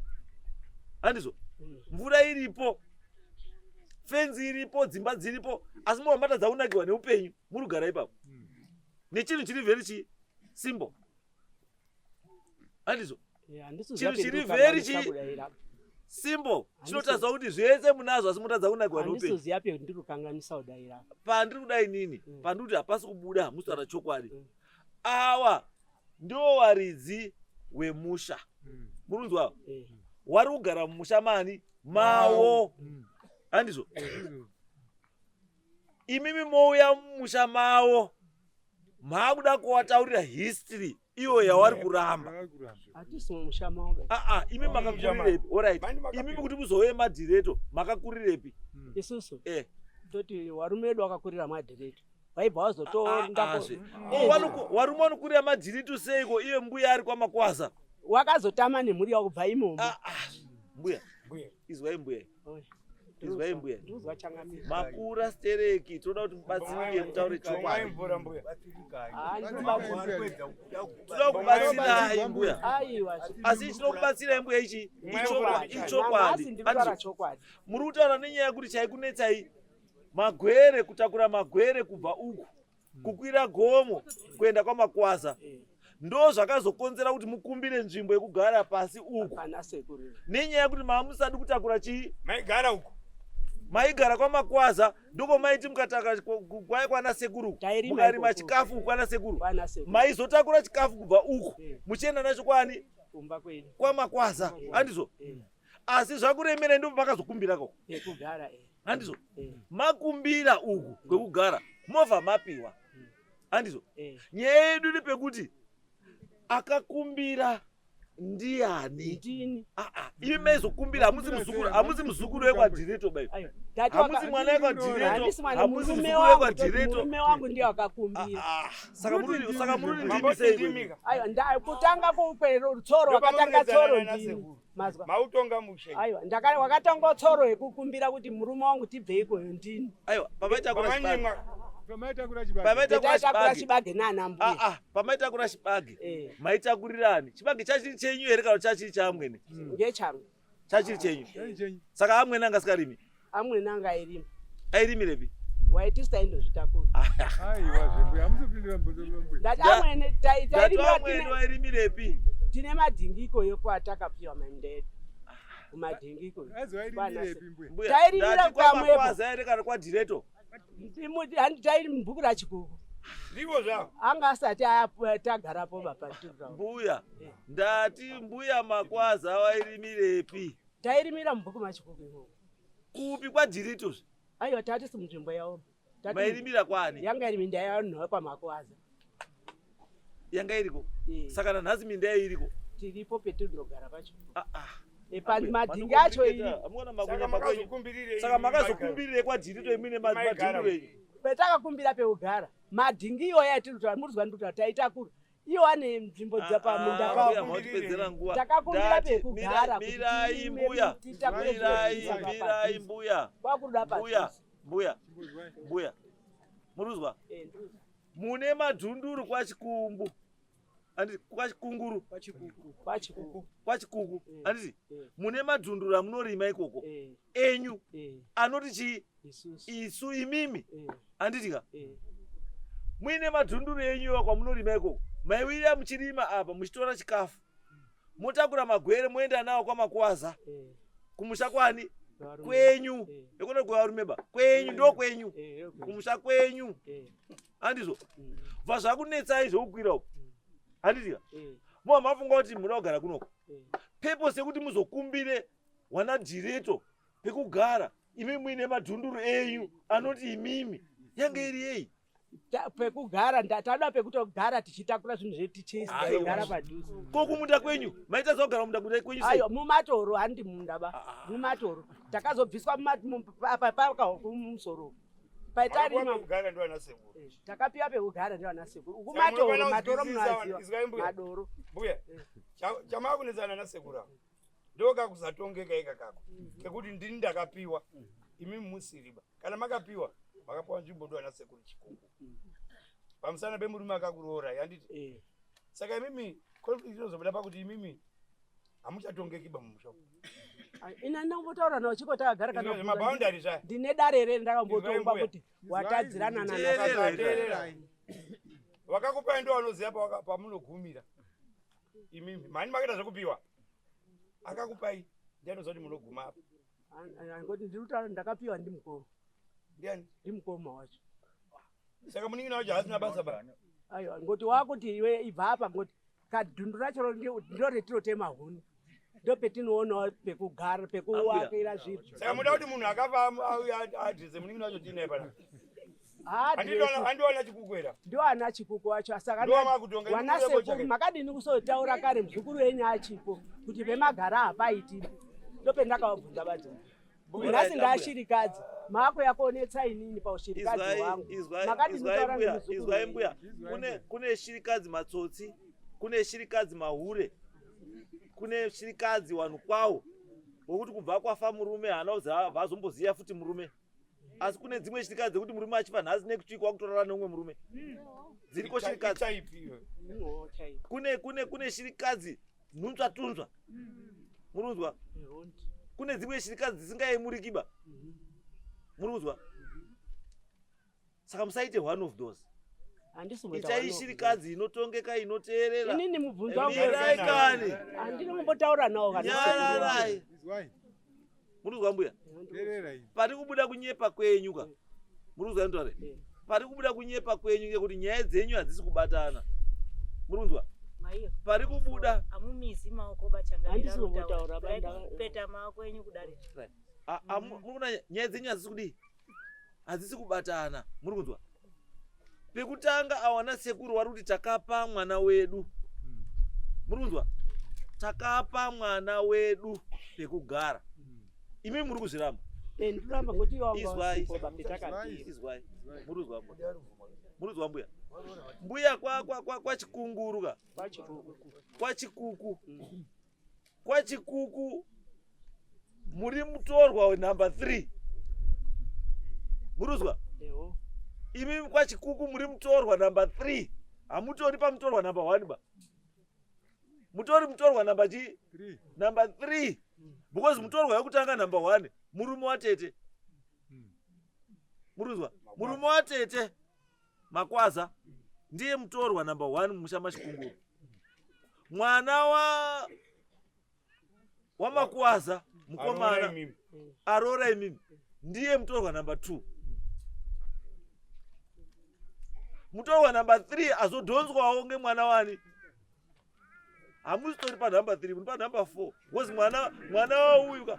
Handizvo? Mvura iripo. Fenzi iripo, dzimba dziripo, asi mobva matadza kunakirwa neupenyu muri kugara ipapo. Nechinhu chiri very chi simple. Handizvo? eh, handisi Chinhu chiri kuziva very pendiri kudaira. Simple. Chinotadza kuti zvese munazvo asi motadza kunakirwa Handisi neupenyu. kuziva pendiri kukanganisa kudaira. Pandiri kudai nini, Mm. pandiri kuti hapasi kubuda musitaura chokwadi. Mm. Awa ndiwo waridzi wemusha. Murunzwa? Eh, Wari kugara mumusha mani mawo. Handizvo? Imimi mouya mumusha mawo maakuda kuvataurira history iyo yawari kuramba. Hatisi mumusha mavo. Aa, imi makakurirepi? Alright. Mani makapiwa. Imimi kuti muzouye madhireto makakurirepi? Isusu Eh. toti warume wedu wakakurira madhireto. Vaibva vazotonda Azve. Warume vanokurira madhiritu seiko iye mbuya ari kwamakwaza? Wakazotama nemhuri yako kubva imomo. Ah, ah. Mbuya, izwai mbuya. Izwai mbuya. Ndozwa changamire. Makura stereki, toda kuti mubatsirike mutaure chokwadi. Ah, ndinobatsira. Toda kubatsirai mbuya. Aiwa. Asi chinokubatsirai mbuya ichi Nanhasi ichokwadi. ndiri kutaura chokwadi. Muri kutaura nenyaya yekuti chaikunetsai magwere kutakura magwere kubva uku kukwira gomo kuenda kwamakwaza ndo zvakazokonzera kuti mukumbire nzvimbo yekugara pasi uku Pana sekuru. nenyaya yekuti maamusadi kutakura chii Maigara uku. maigara kwamakwaza ndoko maiti mukataka kwai kwana sekuru Tairima mukarima ikoko. chikafu kwana sekuru Kwana sekuru. maizotakura chikafu kubva uku Eh. muchienda nacho kwani Kumba kwedu. kwamakwaza handizvo Eh. asi zvakuremerai ndipo pakazokumbirako Pekugara eh. handizvo Eh. makumbira uku kwekugara movha mapiwa handizvo Eh. nyaya yedu iri pekuti akakumbira ndiani Ndini. Ah, ah, imi maizokumbira hamusi muzukuru hamusi muzukuru wekwadhireto bai Aiwa. Tati hamusi waka- mwana wekwadhireto Handisi mwana hamusi murume muzukuru wangu. wekwadhireto Murume wangu ndiye akakumbira. Ah, saka muri saka muri ndimi sei kwenu? Mambotindimika. Aiwa, kutanga kukwero tsoro wakatanga tsoro ndini. Mazwa. Mautonga mushe. Aiwa, ndakare wakatanga tsoro yekukumbira kuti murume wangu tibve ikoyo ndini. aiwa pamaitakura chibage Pamanyimwa. Pamaitakura chibage. pamaitakura Ndaitakura chibage chibage nana mbuya. Ah, ah, pamaitakura chibage Eh, maitakurirani chibage chachiri chenyu here kana chachiri chaamwene ngechangu. chachiri chenyu Chenyu chenyu. saka amwene anga asikarimi Amweni anga airima. airimirepi Waitisi taindozvitakura. Aiwa zvembuya hamusi kupindura mubvunzo wambuya. Ndati amwene ndati tairimira amwene tine wairimirepi tine madhingi ikoyo kwatakapiwa maminda edu. Kumadhingi ikoyo. Aizi wairimirepi mbuya. mbuya Tairimira ndati pamwepo. kwamakwaza here kana kwadhireto Tairi mubhuku rachikuku. Ndivyo zvavo. Anga asati tagarapo bapaturawo. mbuya ndati mbuya makwaza wairimirepi Tairimira mubhuku machikuku imomo. kupi kwadhireto zve Aiwa tatisi munzvimbo yavo. Tati- mairimira kwani Yanga iri minda yavanhu kwamakwaza. yanga iriko Eh. saka nanhasi minda iriko Tiripo petinogara pacho. Ah, ah. Eh, Madhingi acho iri Hamuna Saka makunya makwenyu makazokumbirirei. saka makazokumbirirei kwadhirito imine Maigara. madhinduro enyu petakakumbira pekugara madhingi iwoyo atiri murizwa ndikuti taitakura iwo ane nzvimbo dzapaminda Ah, pawo mbuya mautipedzera nguva Takakumbira Ndati, pekugara kuti mirai tirime, mbuya titakure mirai zviro mirai padhuze. mbuya kwakuda mbuya padhuze mbuya Chimbozwai. mbuya muruzwa Eh, ndizvo. mune madhunduru kwachikumbu handiti kwachikunguru Pachikuku. kwachikuku kwachikuku Mm. handiti Mm. mune madhunduru amunorima ikoko Eh, enyu eh, anoti chii isusu isu imimi Eh, handiti ka eh, muine madhunduru enyu iwa kwamunorima ikoko maiwira muchirima apa muchitora chikafu motakura magwere moenda nawo kwamakwaza eh, kumusha kwani varume. kwenyu Eh, ekona kwevarume ba kwenyu ndo kwenyu eh, eh, kumusha kwenyu eh, handizvo mm, bva zvakunetsai zvokukwira uku handitika eh, mova mafunga kuti muda kugara kunoko eh. purpose yekuti muzokumbire wana dhireto pekugara imi muine madhunduru enyu anoti imimi yange iri yei Pekugara tada pekutogara tichitakura zvinhu zvedu Aiwa. tichigara padhuze ko kumunda kwenyu maita zokugara munda kunda kwenyu sei aiwa mumatoro handi munda ba mumatoro takazobviswa apa pakamusoro paitarima Kugara ndo ana sekuru. Eh, takapiwa pekugara ndivana sekuru uku Saka matoro munofana matoro kuzwisisa, munoaziva izwai mbuya. madoro Mbuya. Chamakunetsana nasekuru avo. Ndokakuzatongeka ika kako. Kekuti ndini ndakapiwa. Imi musiriba. Kana makapiwa, makapiwa nzvimbo ndo ana sekuru chikuku. Pamusana pemurume akakuroora, handiti? Eh, Saka imimi conflict inozobuda pakuti imimi hamuchatongeki ba mumusha. umu. ai, ina ndambotaura nawo chiko takagara kana Izvo zvemaboundary zvaya. ndine dare rere ndakambotongwa Izwai mbuya. kuti watadzirana nana Teerera. Teerera. Vakakupai ndo vanoziva pamunogumira. Imimi mani makaita zvekupiwa. Akakupai ndiye anoziva kuti munoguma apa. ngoti ndiri kutaura ndakapiwa ndimukoma Ndiani? ndimukoma wacho Saka munin'ina wacho haasina basa ba. aiwa ngoti wakuti iwe ibva apa ngoti kadhundu racho ndiro retinotema huni ndopetinoonawo pekugara pekuwakira zviro Saka muda kuti munhu akafa auye adhirese munin'ina wacho tiinaye panapa. Haadhiresi. Handiwana chikukwera. ndo ana chikuku wacho saka Ndo wamakutonga, wana imi sekuru chake. makadini kusotaura kare muzukuru wenyu achipo kuti pemagara hapaiti ndopendakavabvunza vadzona nhasi ndashirikadzi maakuya kuonetsa inini paushirikadzi Izwai, hwangu izwai, makadini izwai kutaura mbuya, nemuzukuru izwai wenyu? mbuya. Kune shirikadzi matsotsi, kune shirikadzi mahure. Kune shirikadzi wanhu kwawo wokuti kubva kwafa murume haana kuzabva azomboziva futi murume. Asi kune dzimwe shirikadzi dzekuti murume achifa nhasi next week wakutorara neumwe murume. Dziriko shirikadzi. Kune kune kune shirikadzi nhunzva tunzva. Murunzwa? Kune dzimwe shirikadzi dzisingayemurikiba. Murunzwa? Saka musaite one of those. Itai shirikadzi inotongeka inoteerera. Inini mubvunzo wangu. Mirai kani. Handina kumbotaura nawo kana. Nyararai. Murikuzwa mbuya? Pari kubuda kunyepa kwenyu ka. Murikuzwa ndore? Pari kubuda kunyepa kwenyu ngekuti nyaya dzenyu hadzisi kubatana. Murikunzwa? Pari kubuda amumizi maoko bachangamira. Handisi kumbotaura peta maoko enyu kudare. Right. Muri kuona nyaya dzenyu hadzisi kudii? Hadzisi kubatana. Muri kunzwa? Pekutanga awana sekuru wari kuti takapa mwana wedu. Muri kunzwa? Takapa mwana wedu pekugara. Imi muri kuzviramba. Ndiramba ngokuti iwo Izwai. Izwai. Muri kuzwa mbuya. Muri kuzwa mbuya. Mbuya kwa kwa kwa kwa chikunguru ka. Kwa chikuku. Kwa chikuku muri mutorwa number 3. Muri kuzwa? Imi kwa chikuku muri mutorwa number 3. Hamutori pamutorwa number 1 ba. Mutori mutorwa number chi? Number 3. Because mutorwa wekutanga number 1 murume watete. Muri kuzwa? Murume watete Makwaza ndiye mutorwa number 1 mumusha machikunguru. Mwana wa wamakwaza mukomana aroora imimi ndiye mutorwa number 2. Mutorwa number 3 azodhonzwawo ngemwana wani. Hamusitori panumber 3, muri panumber 4. Because mwana mwana wauyu ka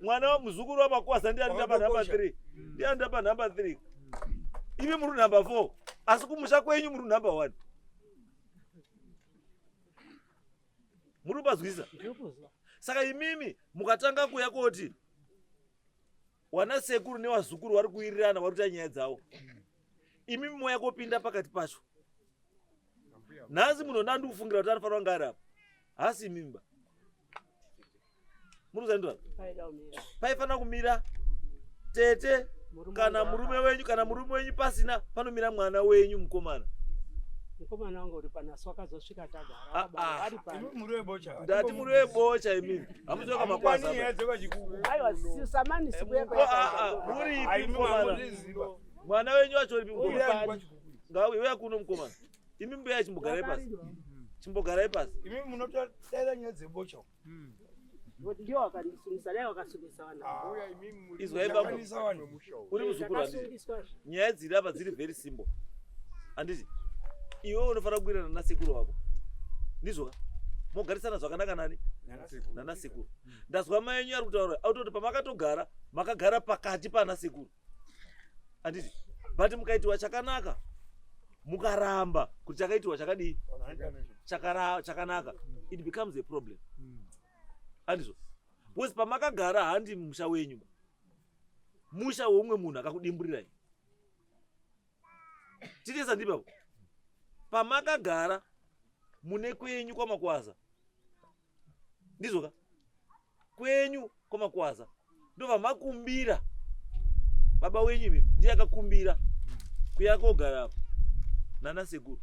mwana wa muzukuru wamakwaza ndiye anoita panumber 3. Ndiye anoita panumber 3. Imi muri number 4. Asi kumusha kwenyu muri number 1. Muri kupazwisa? Saka imimi mukatanga kuya koti wana sekuru newazukuru vari kuwirirana vari kuita nyaya dzavo. Imimi moya kopinda pakati pacho. Nhasi munhu ndandi kufungira kuti anofanira kunge ari apa. Haasi imimi ba. Muri kuzandwa? Paifanira kumira tete kana murume wenyu, kana murume wenyu pasina panomira mwana wenyu mukomana. Mukomana wangu uri pano asi wakazosvika tagara ari pano. Ndati muri webocha imimi. Hamuzoka makwaza. Aiwa samani siku yako. Muri ipi mukomana? Mwana wenyu wacho uripi mukomana? Ngauye uya kuno mukomana. Imi mbuya chimbogarai pasi. Chimbogarai pasi. Imi munotodaira nyaya dzebocha. Ndio wakandisungisa dai wakasungisa vanhu. Izwai bambo. Uri muzukuru handiti? Nyaya dziri apa dziri very simple. Handiti? Iwe unofanira kuwirirana nasekuru wako. Ndizvo ka? Mogarisana zvakanaka nani? Nana sekuru. Ndazwa mai enyu ari kutaura autoti pamakatogara makagara pakati pana sekuru. Handiti? But mukaitiwa chakanaka mukaramba kuti chakaitiwa chakadii? Chakanaka. It becomes a problem. Handizvo? Because pamakagara handi musha wenyu. Musha weumwe munhu akakudimburirai. Titesa ndipapo. Pamakagara mune kwenyu kwamakwaza. Ndizvo ka? Kwenyu kwamakwaza. Ndobva makumbira. Baba wenyu imi ndiye akakumbira kuya kogara apa. Nana sekuru.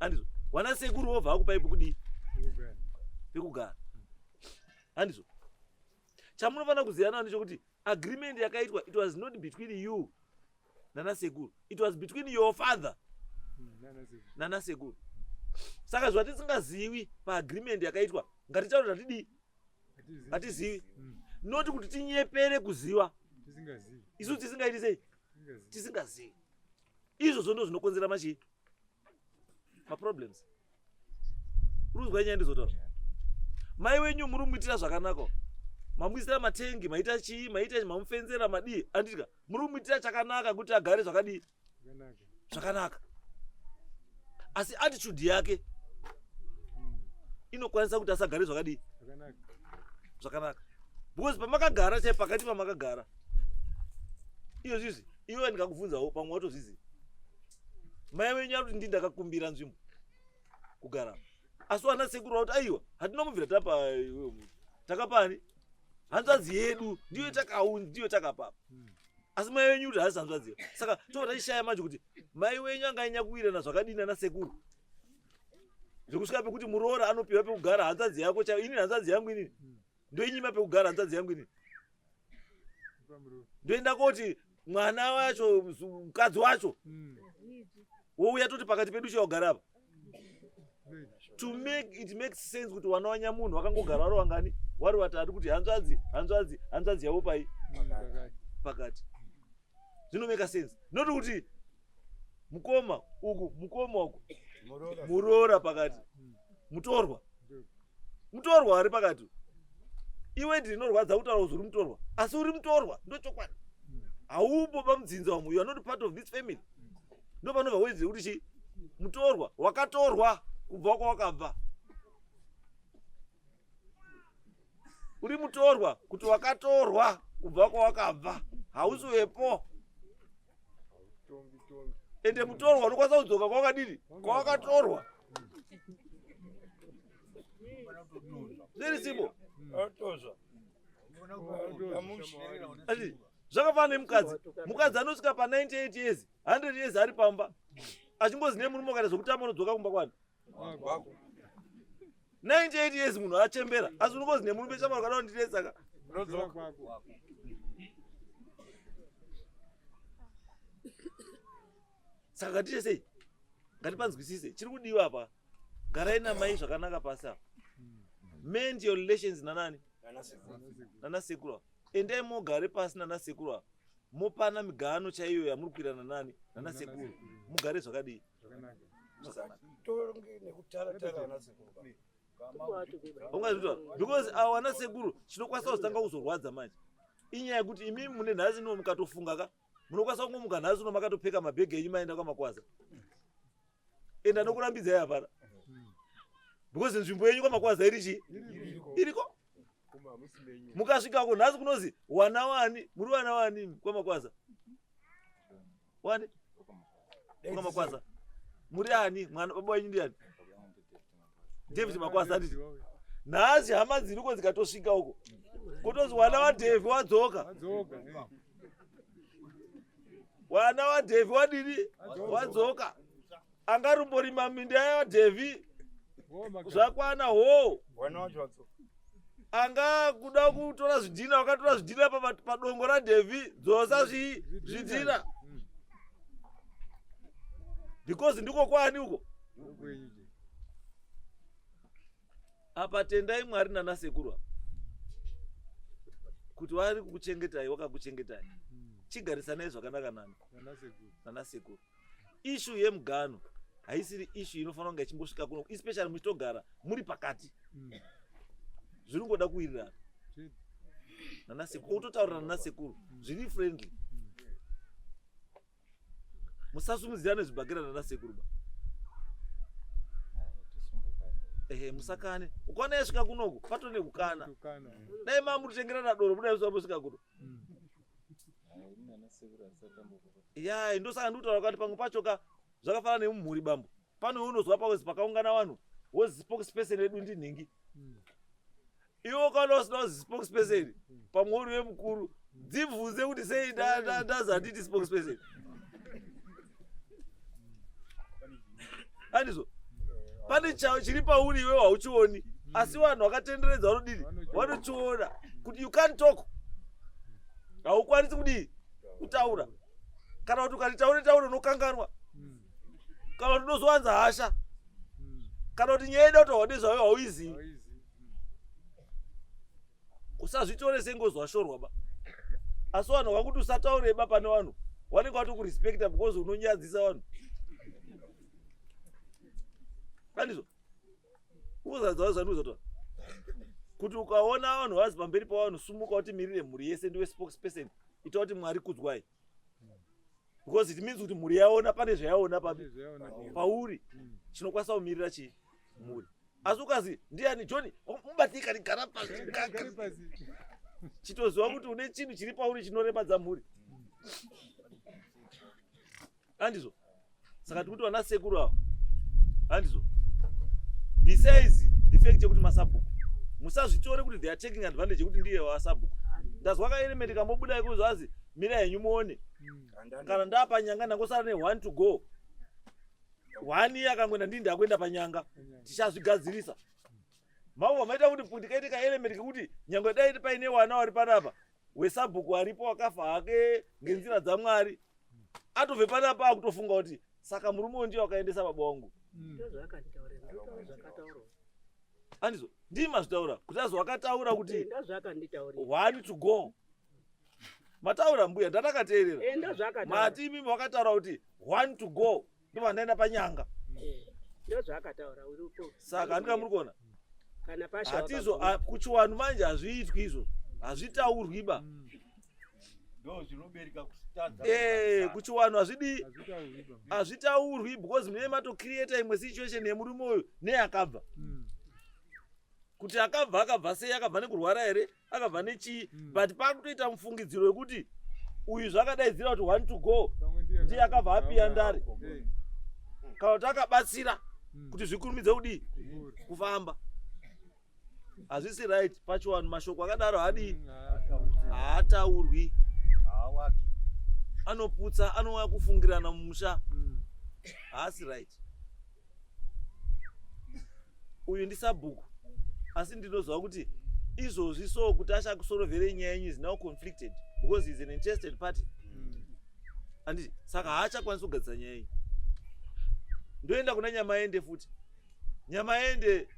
Handizvo? Wana sekuru wobva akupai pekudii? Pekugara. Handizvo? Chamunofanira kuziva ndechekuti agreement yakaitwa it was not between you nana sekuru. It was between your father nana sekuru. Saka zvatisingazivi paagreement yakaitwa ngatitaure tatidii? Hatizivi. Not kuti tinyepere kuziva. Isu tisingaiti sei? Tisingazivi. Izvozvo ndo zvinokonzera machii? Maproblems. Urikuzwa nyaya ndizotaura. Mai wenyu muri kumuitira zvakanaka. Mamuisira matengi, maita chii, maita mamufenzera madii. Anditya. Muri kumuitira chakanaka kuti agare zvakadii? Zvakanaka. Asi attitude yake inokwanisa kuti asagare zvakadii? Zvakanaka. Because pamakagara chai pakati pamakagara. Iyo zvizi, iwe ndikakubvunzawo pamwe watozviziva. Mai wenyu ari kuti ndini ndakakumbira nzvimbo kugara. Asi wana sekuru vauti aiwa hatina kubvira tapa iwe munhu. Takapani? Hanzvadzi yedu ndiyo takaunza ndiyo takapa. Asi mai wenyu kuti haasi hanzvadzi. Saka tobva tachishaya manje kuti mai wenyu anganyanya kuwirirana zvakadini nana sekuru. Zvekusvika pekuti muroora anopiwa pekugara hanzvadzi yako chaiyo inini hanzvadzi yangu inini. Ndoinyima pekugara hanzvadzi yangu inini. Ndoenda koti mwana wacho mukadzi wacho wouya toti pakati pedu chiyogara apa. To make it makes sense kuti wana wanyamunhu wakangogara wari wangani wari watatu kuti hanzvadzi hanzvadzi hanzvadzi yavo pai pakati. Zvinomeka sense. Not kuti mukoma uku mukoma uku muroora pakati mutorwa mutorwa ari pakati. Iwe ndinorwadza kutaura kuti uri mutorwa asi uri mutorwa ndochokwadi. Haupo pamudzinza umu, you are not part of this family. Ndo panobva wedzi kuti chi mutorwa wakatorwa kubva kwawakabva. Uri mutorwa kuti wakatorwa kubva kwawakabva, hausi wepo. Ende mutorwa unokwanisa kudzoka kwawakadini kwawakatorwa. Very simple. Ati zvakafanana nemukadzi. Mukadzi anosvika pa 98 years, 100 years ari pamba. Achingozi nemurume ukaita zvekutamba unodzoka kumba kwani. 98 years munhu achembera asi unongozi nemurume chama ukada kundinetsa ka. Saka ngatiite sei? Ngatipanzwisise chiri kudiwa apa. Garai namai zvakanaka pasi apa. Mend your relations nanani? Nana sekuru. Endai mogare pasi nana sekuru apa. Mopana migano chaiyo yamuri kuirana nani? Nana sekuru. Mugare zvakadii? Ungazvitaura because awa ana sekuru chinokwanisa kuzotanga kuzorwadza manje inyaya yekuti imimi mune nhasi ino mukatofunga ka munokwanisa kungomuka nhasi uno makatopfeka mabhegi enyu maenda kwamakwaza enda nokurambidzai hapana because nzvimbo yenyu kwamakwaza iri chii iriko. Mukasvikako nhasi kunozi wana wani muri wana wani kwamakwaza wani kwamakwaza muri ani mwana baba wenyu ndiani? David Makwaza anditi nhasi hama dziriko dzikatosvika uko kutozi wana waDavid wadzoka wana waDavid wadini wadzoka angarumborima minda yaDavid zvakwana ho anga kuda kutora zvidhina wakatora zvidhina padongo raDavid dzosa zvidhina because ndiko kwani uko. Apa tendai Mwari nana sekuru kuti vari kukuchengetai wakakuchengetai. Chigarisanai zvakanaka nani nana sekuru. Issue yemugano haisiri issue inofanira kunge ichimbosvika kuno especially muchitogara muri pakati. Zviri kungoda kuwirirana nana sekuru utotaurira nana sekuru zviri friendly. Musasumudzirane zvibhakera nana sekuru ba. Ehe musakane. Ukaona yasvika kunoku pato nekukana. Dai mamutengerana doro budai usambosvika kuno. Ya ndosaka ndikutaura kuti pamwe pacho ka zvakafanana nemumhuri bambo. Pano unozwa pakuzi pakaungana vanhu wozi spokesperson vedu ndinhingi. Iwe ukaona usina kuzi spokesperson pamwe uri wemukuru dzibvunze kuti sei ndazi handiti spokesperson. Handizvo? Pane chiri pauri iwe hauchioni asi vanhu vakatenderedza vanodini vanochiona kuti you can't talk. Haukwanisi kudii kutaura. Kana kuti ukati taure taure unokanganwa. Kana kuti unozowanza hasha. Kana kuti nyaya ida kutaurwa nezvayo hauizivi. Usazvitore sengozi washorwa ba. Asi vanhu vakuti usataure ba pane vanhu vanenge vatokurespecta because unonyadzisa vanhu. Handizvo? Uzadza zvandikuzotaura. Kuti ukaona vanhu vazi pamberi pavanhu sumuka kuti mirire mhuri yese ndiwe spokesperson ita kuti Mwari kudzwai. Because it means kuti mhuri yaona pane zvayaona papi pauri chinokwanisa kumirira chii mhuri. Asi ukazi ndiani John mubatika ndigara pasi chitoziva kuti une chinhu chiri pauri chinoremadza mhuri. Handizvo? Saka tikuti vana sekuru ava handizvo? Besides the fact yekuti masabhuku musazvitore kuti they are taking advantage yekuti ndiye wasabhuku. Ndazwa kaelement kambobuda iko zvazi mira henyu muone. Kana ndapanyanga ndangosara ne one to go. One year akangoenda ndini ndakuenda panyanga. Tichazvigadzirisa. Mauva maita kuti ndikaite kaelement kekuti nyangwe dai paine wana wari panapa wesabhuku aripo wakafa hake ngenzira dzaMwari atobve panapa akutofunga kuti saka murume uyu ndiye wakaendesa baba wangu. Andizvo ndii mazvitaura kuti azo wakataura kuti one to go. Mataura mbuya ndatakateerera. Mati imimi wakataura kuti one to go ndobva ndaenda panyanga. Ndozvaakataura uripo. Saka handika muri kuona kana pasha hatizo kuchiwanhu manje hazviitwi izvo hazvitaurwi ba. Ndo zvinobereka kutadza. Kuchiwanhu hazvidi hazvitaurwi because munenge matocreata imwe situation yemurume uyu neyakabva. Kuti akabva akabva sei, akabva nekurwara here, akabva nechii, but pakutoita mufungidziro wekuti uyu zvakadaidzira kuti one to go ndiye akabva apiya ndare kana kuti akabatsira kuti zvikurumidze kudii kufamba. Hazvisi right pachiwanhu mashoko akadaro hadii haataurwi, anoputsa, anouya kufungirana mumusha, haasi right. Uyu ndisabhuku asi ndinoziva kuti izvozvi so kuti achakusorovhere nyaya yenyu is now conflicted because he is an interested party. Anditi saka haachakwanisi kugadzisa nyaya yenyu. Ndoenda kuna Nyamaende futi. Nyamaende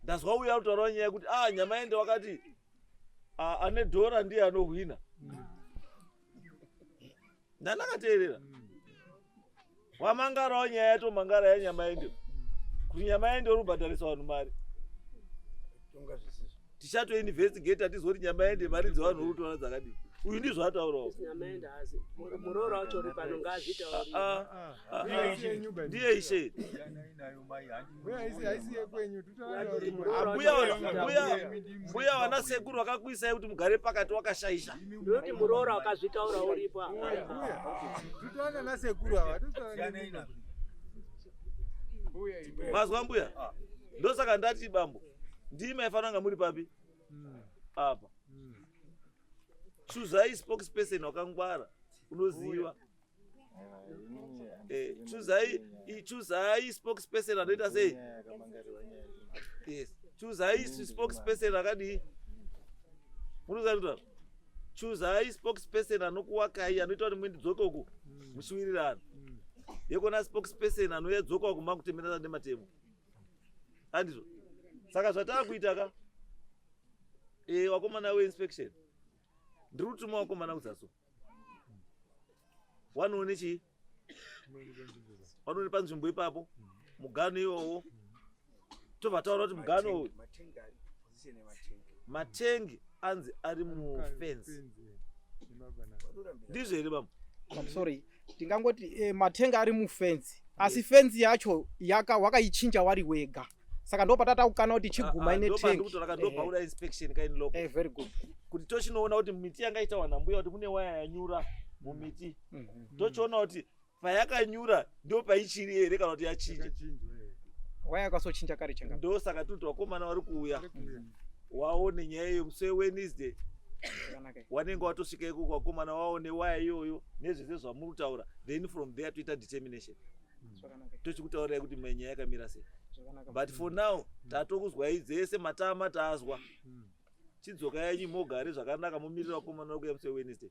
ndazwa uya kutaurawo nyaya yekuti Nyamaende wakati ane dhora ndiye anohwina. Ndandakateerera. Wamangarawo nyaya yatomangara yaNyamaende kuti Nyamaende uri kubhadharisa vanhu mari. Tichatoinvestigate tizoti Nyamaende mari dzevanhu uri kutora dzakadii. Uyu ndizvo ataurawo. Muroora wacho uri pano ngaazvitaurire. Ndiye ishe. Mbuya vana sekuru vakakuisai kuti mugare pakati wakashaisha. Ndinoti muroora wakazvitaura uripo. Mazwa mbuya? Ndosaka ndati bambo ndii maifanira kunga muri papi apa. Chuzai spokesperson wakangwara unoziva. Chuzai spokesperson anoita sei? Yes. Chuzai spokesperson akadii? Munoziva kutaura? Chuzai spokesperson anokuwakai anoita kuti muendidzoke uku muchiwirirana. Yekona spokesperson anouya dzoka uku makutemerana nematemo. Handizvo? Saka zvataakuita ka wakomana weinspection ndiri kutuma wakomana kudzaso wanoone chii wanoone panzvimbo ipapo mugano iwowo tobva taura kuti mugano uyu matengi anzi ari mufensi. Ndizvo here bambo? I'm sorry, tingangoti matengi ari mufensi asi fensi yacho wakaichinja wari wega. Saka ndo patata kukana kuti chiguma ine tank. Ndobauda inspection kaini loko. Very good. Kuti tochinoona kuti miti yanga itawana mbuya kuti mune waya yanyura mumiti. Tochiona kuti payakanyura ndo paichiri here kana kuti yachinja. Waya yakasochinja kare changa. Ndo saka tiri kuti vakomana vari kuuya. Waone nyaya iyo musi weWednesday. Wanenge watosvika ikoko vakomana waone waya iyoyo nezvese zvamuri kutaura, then from there toita determination. Tochikutaurirai kuti nyaya yakamira sei. But for now tatokuzwai dzese matama tazwa. Chidzoka yenyu mogare zvakanaka mumirira vakomana vari kuuya musi weWednesday.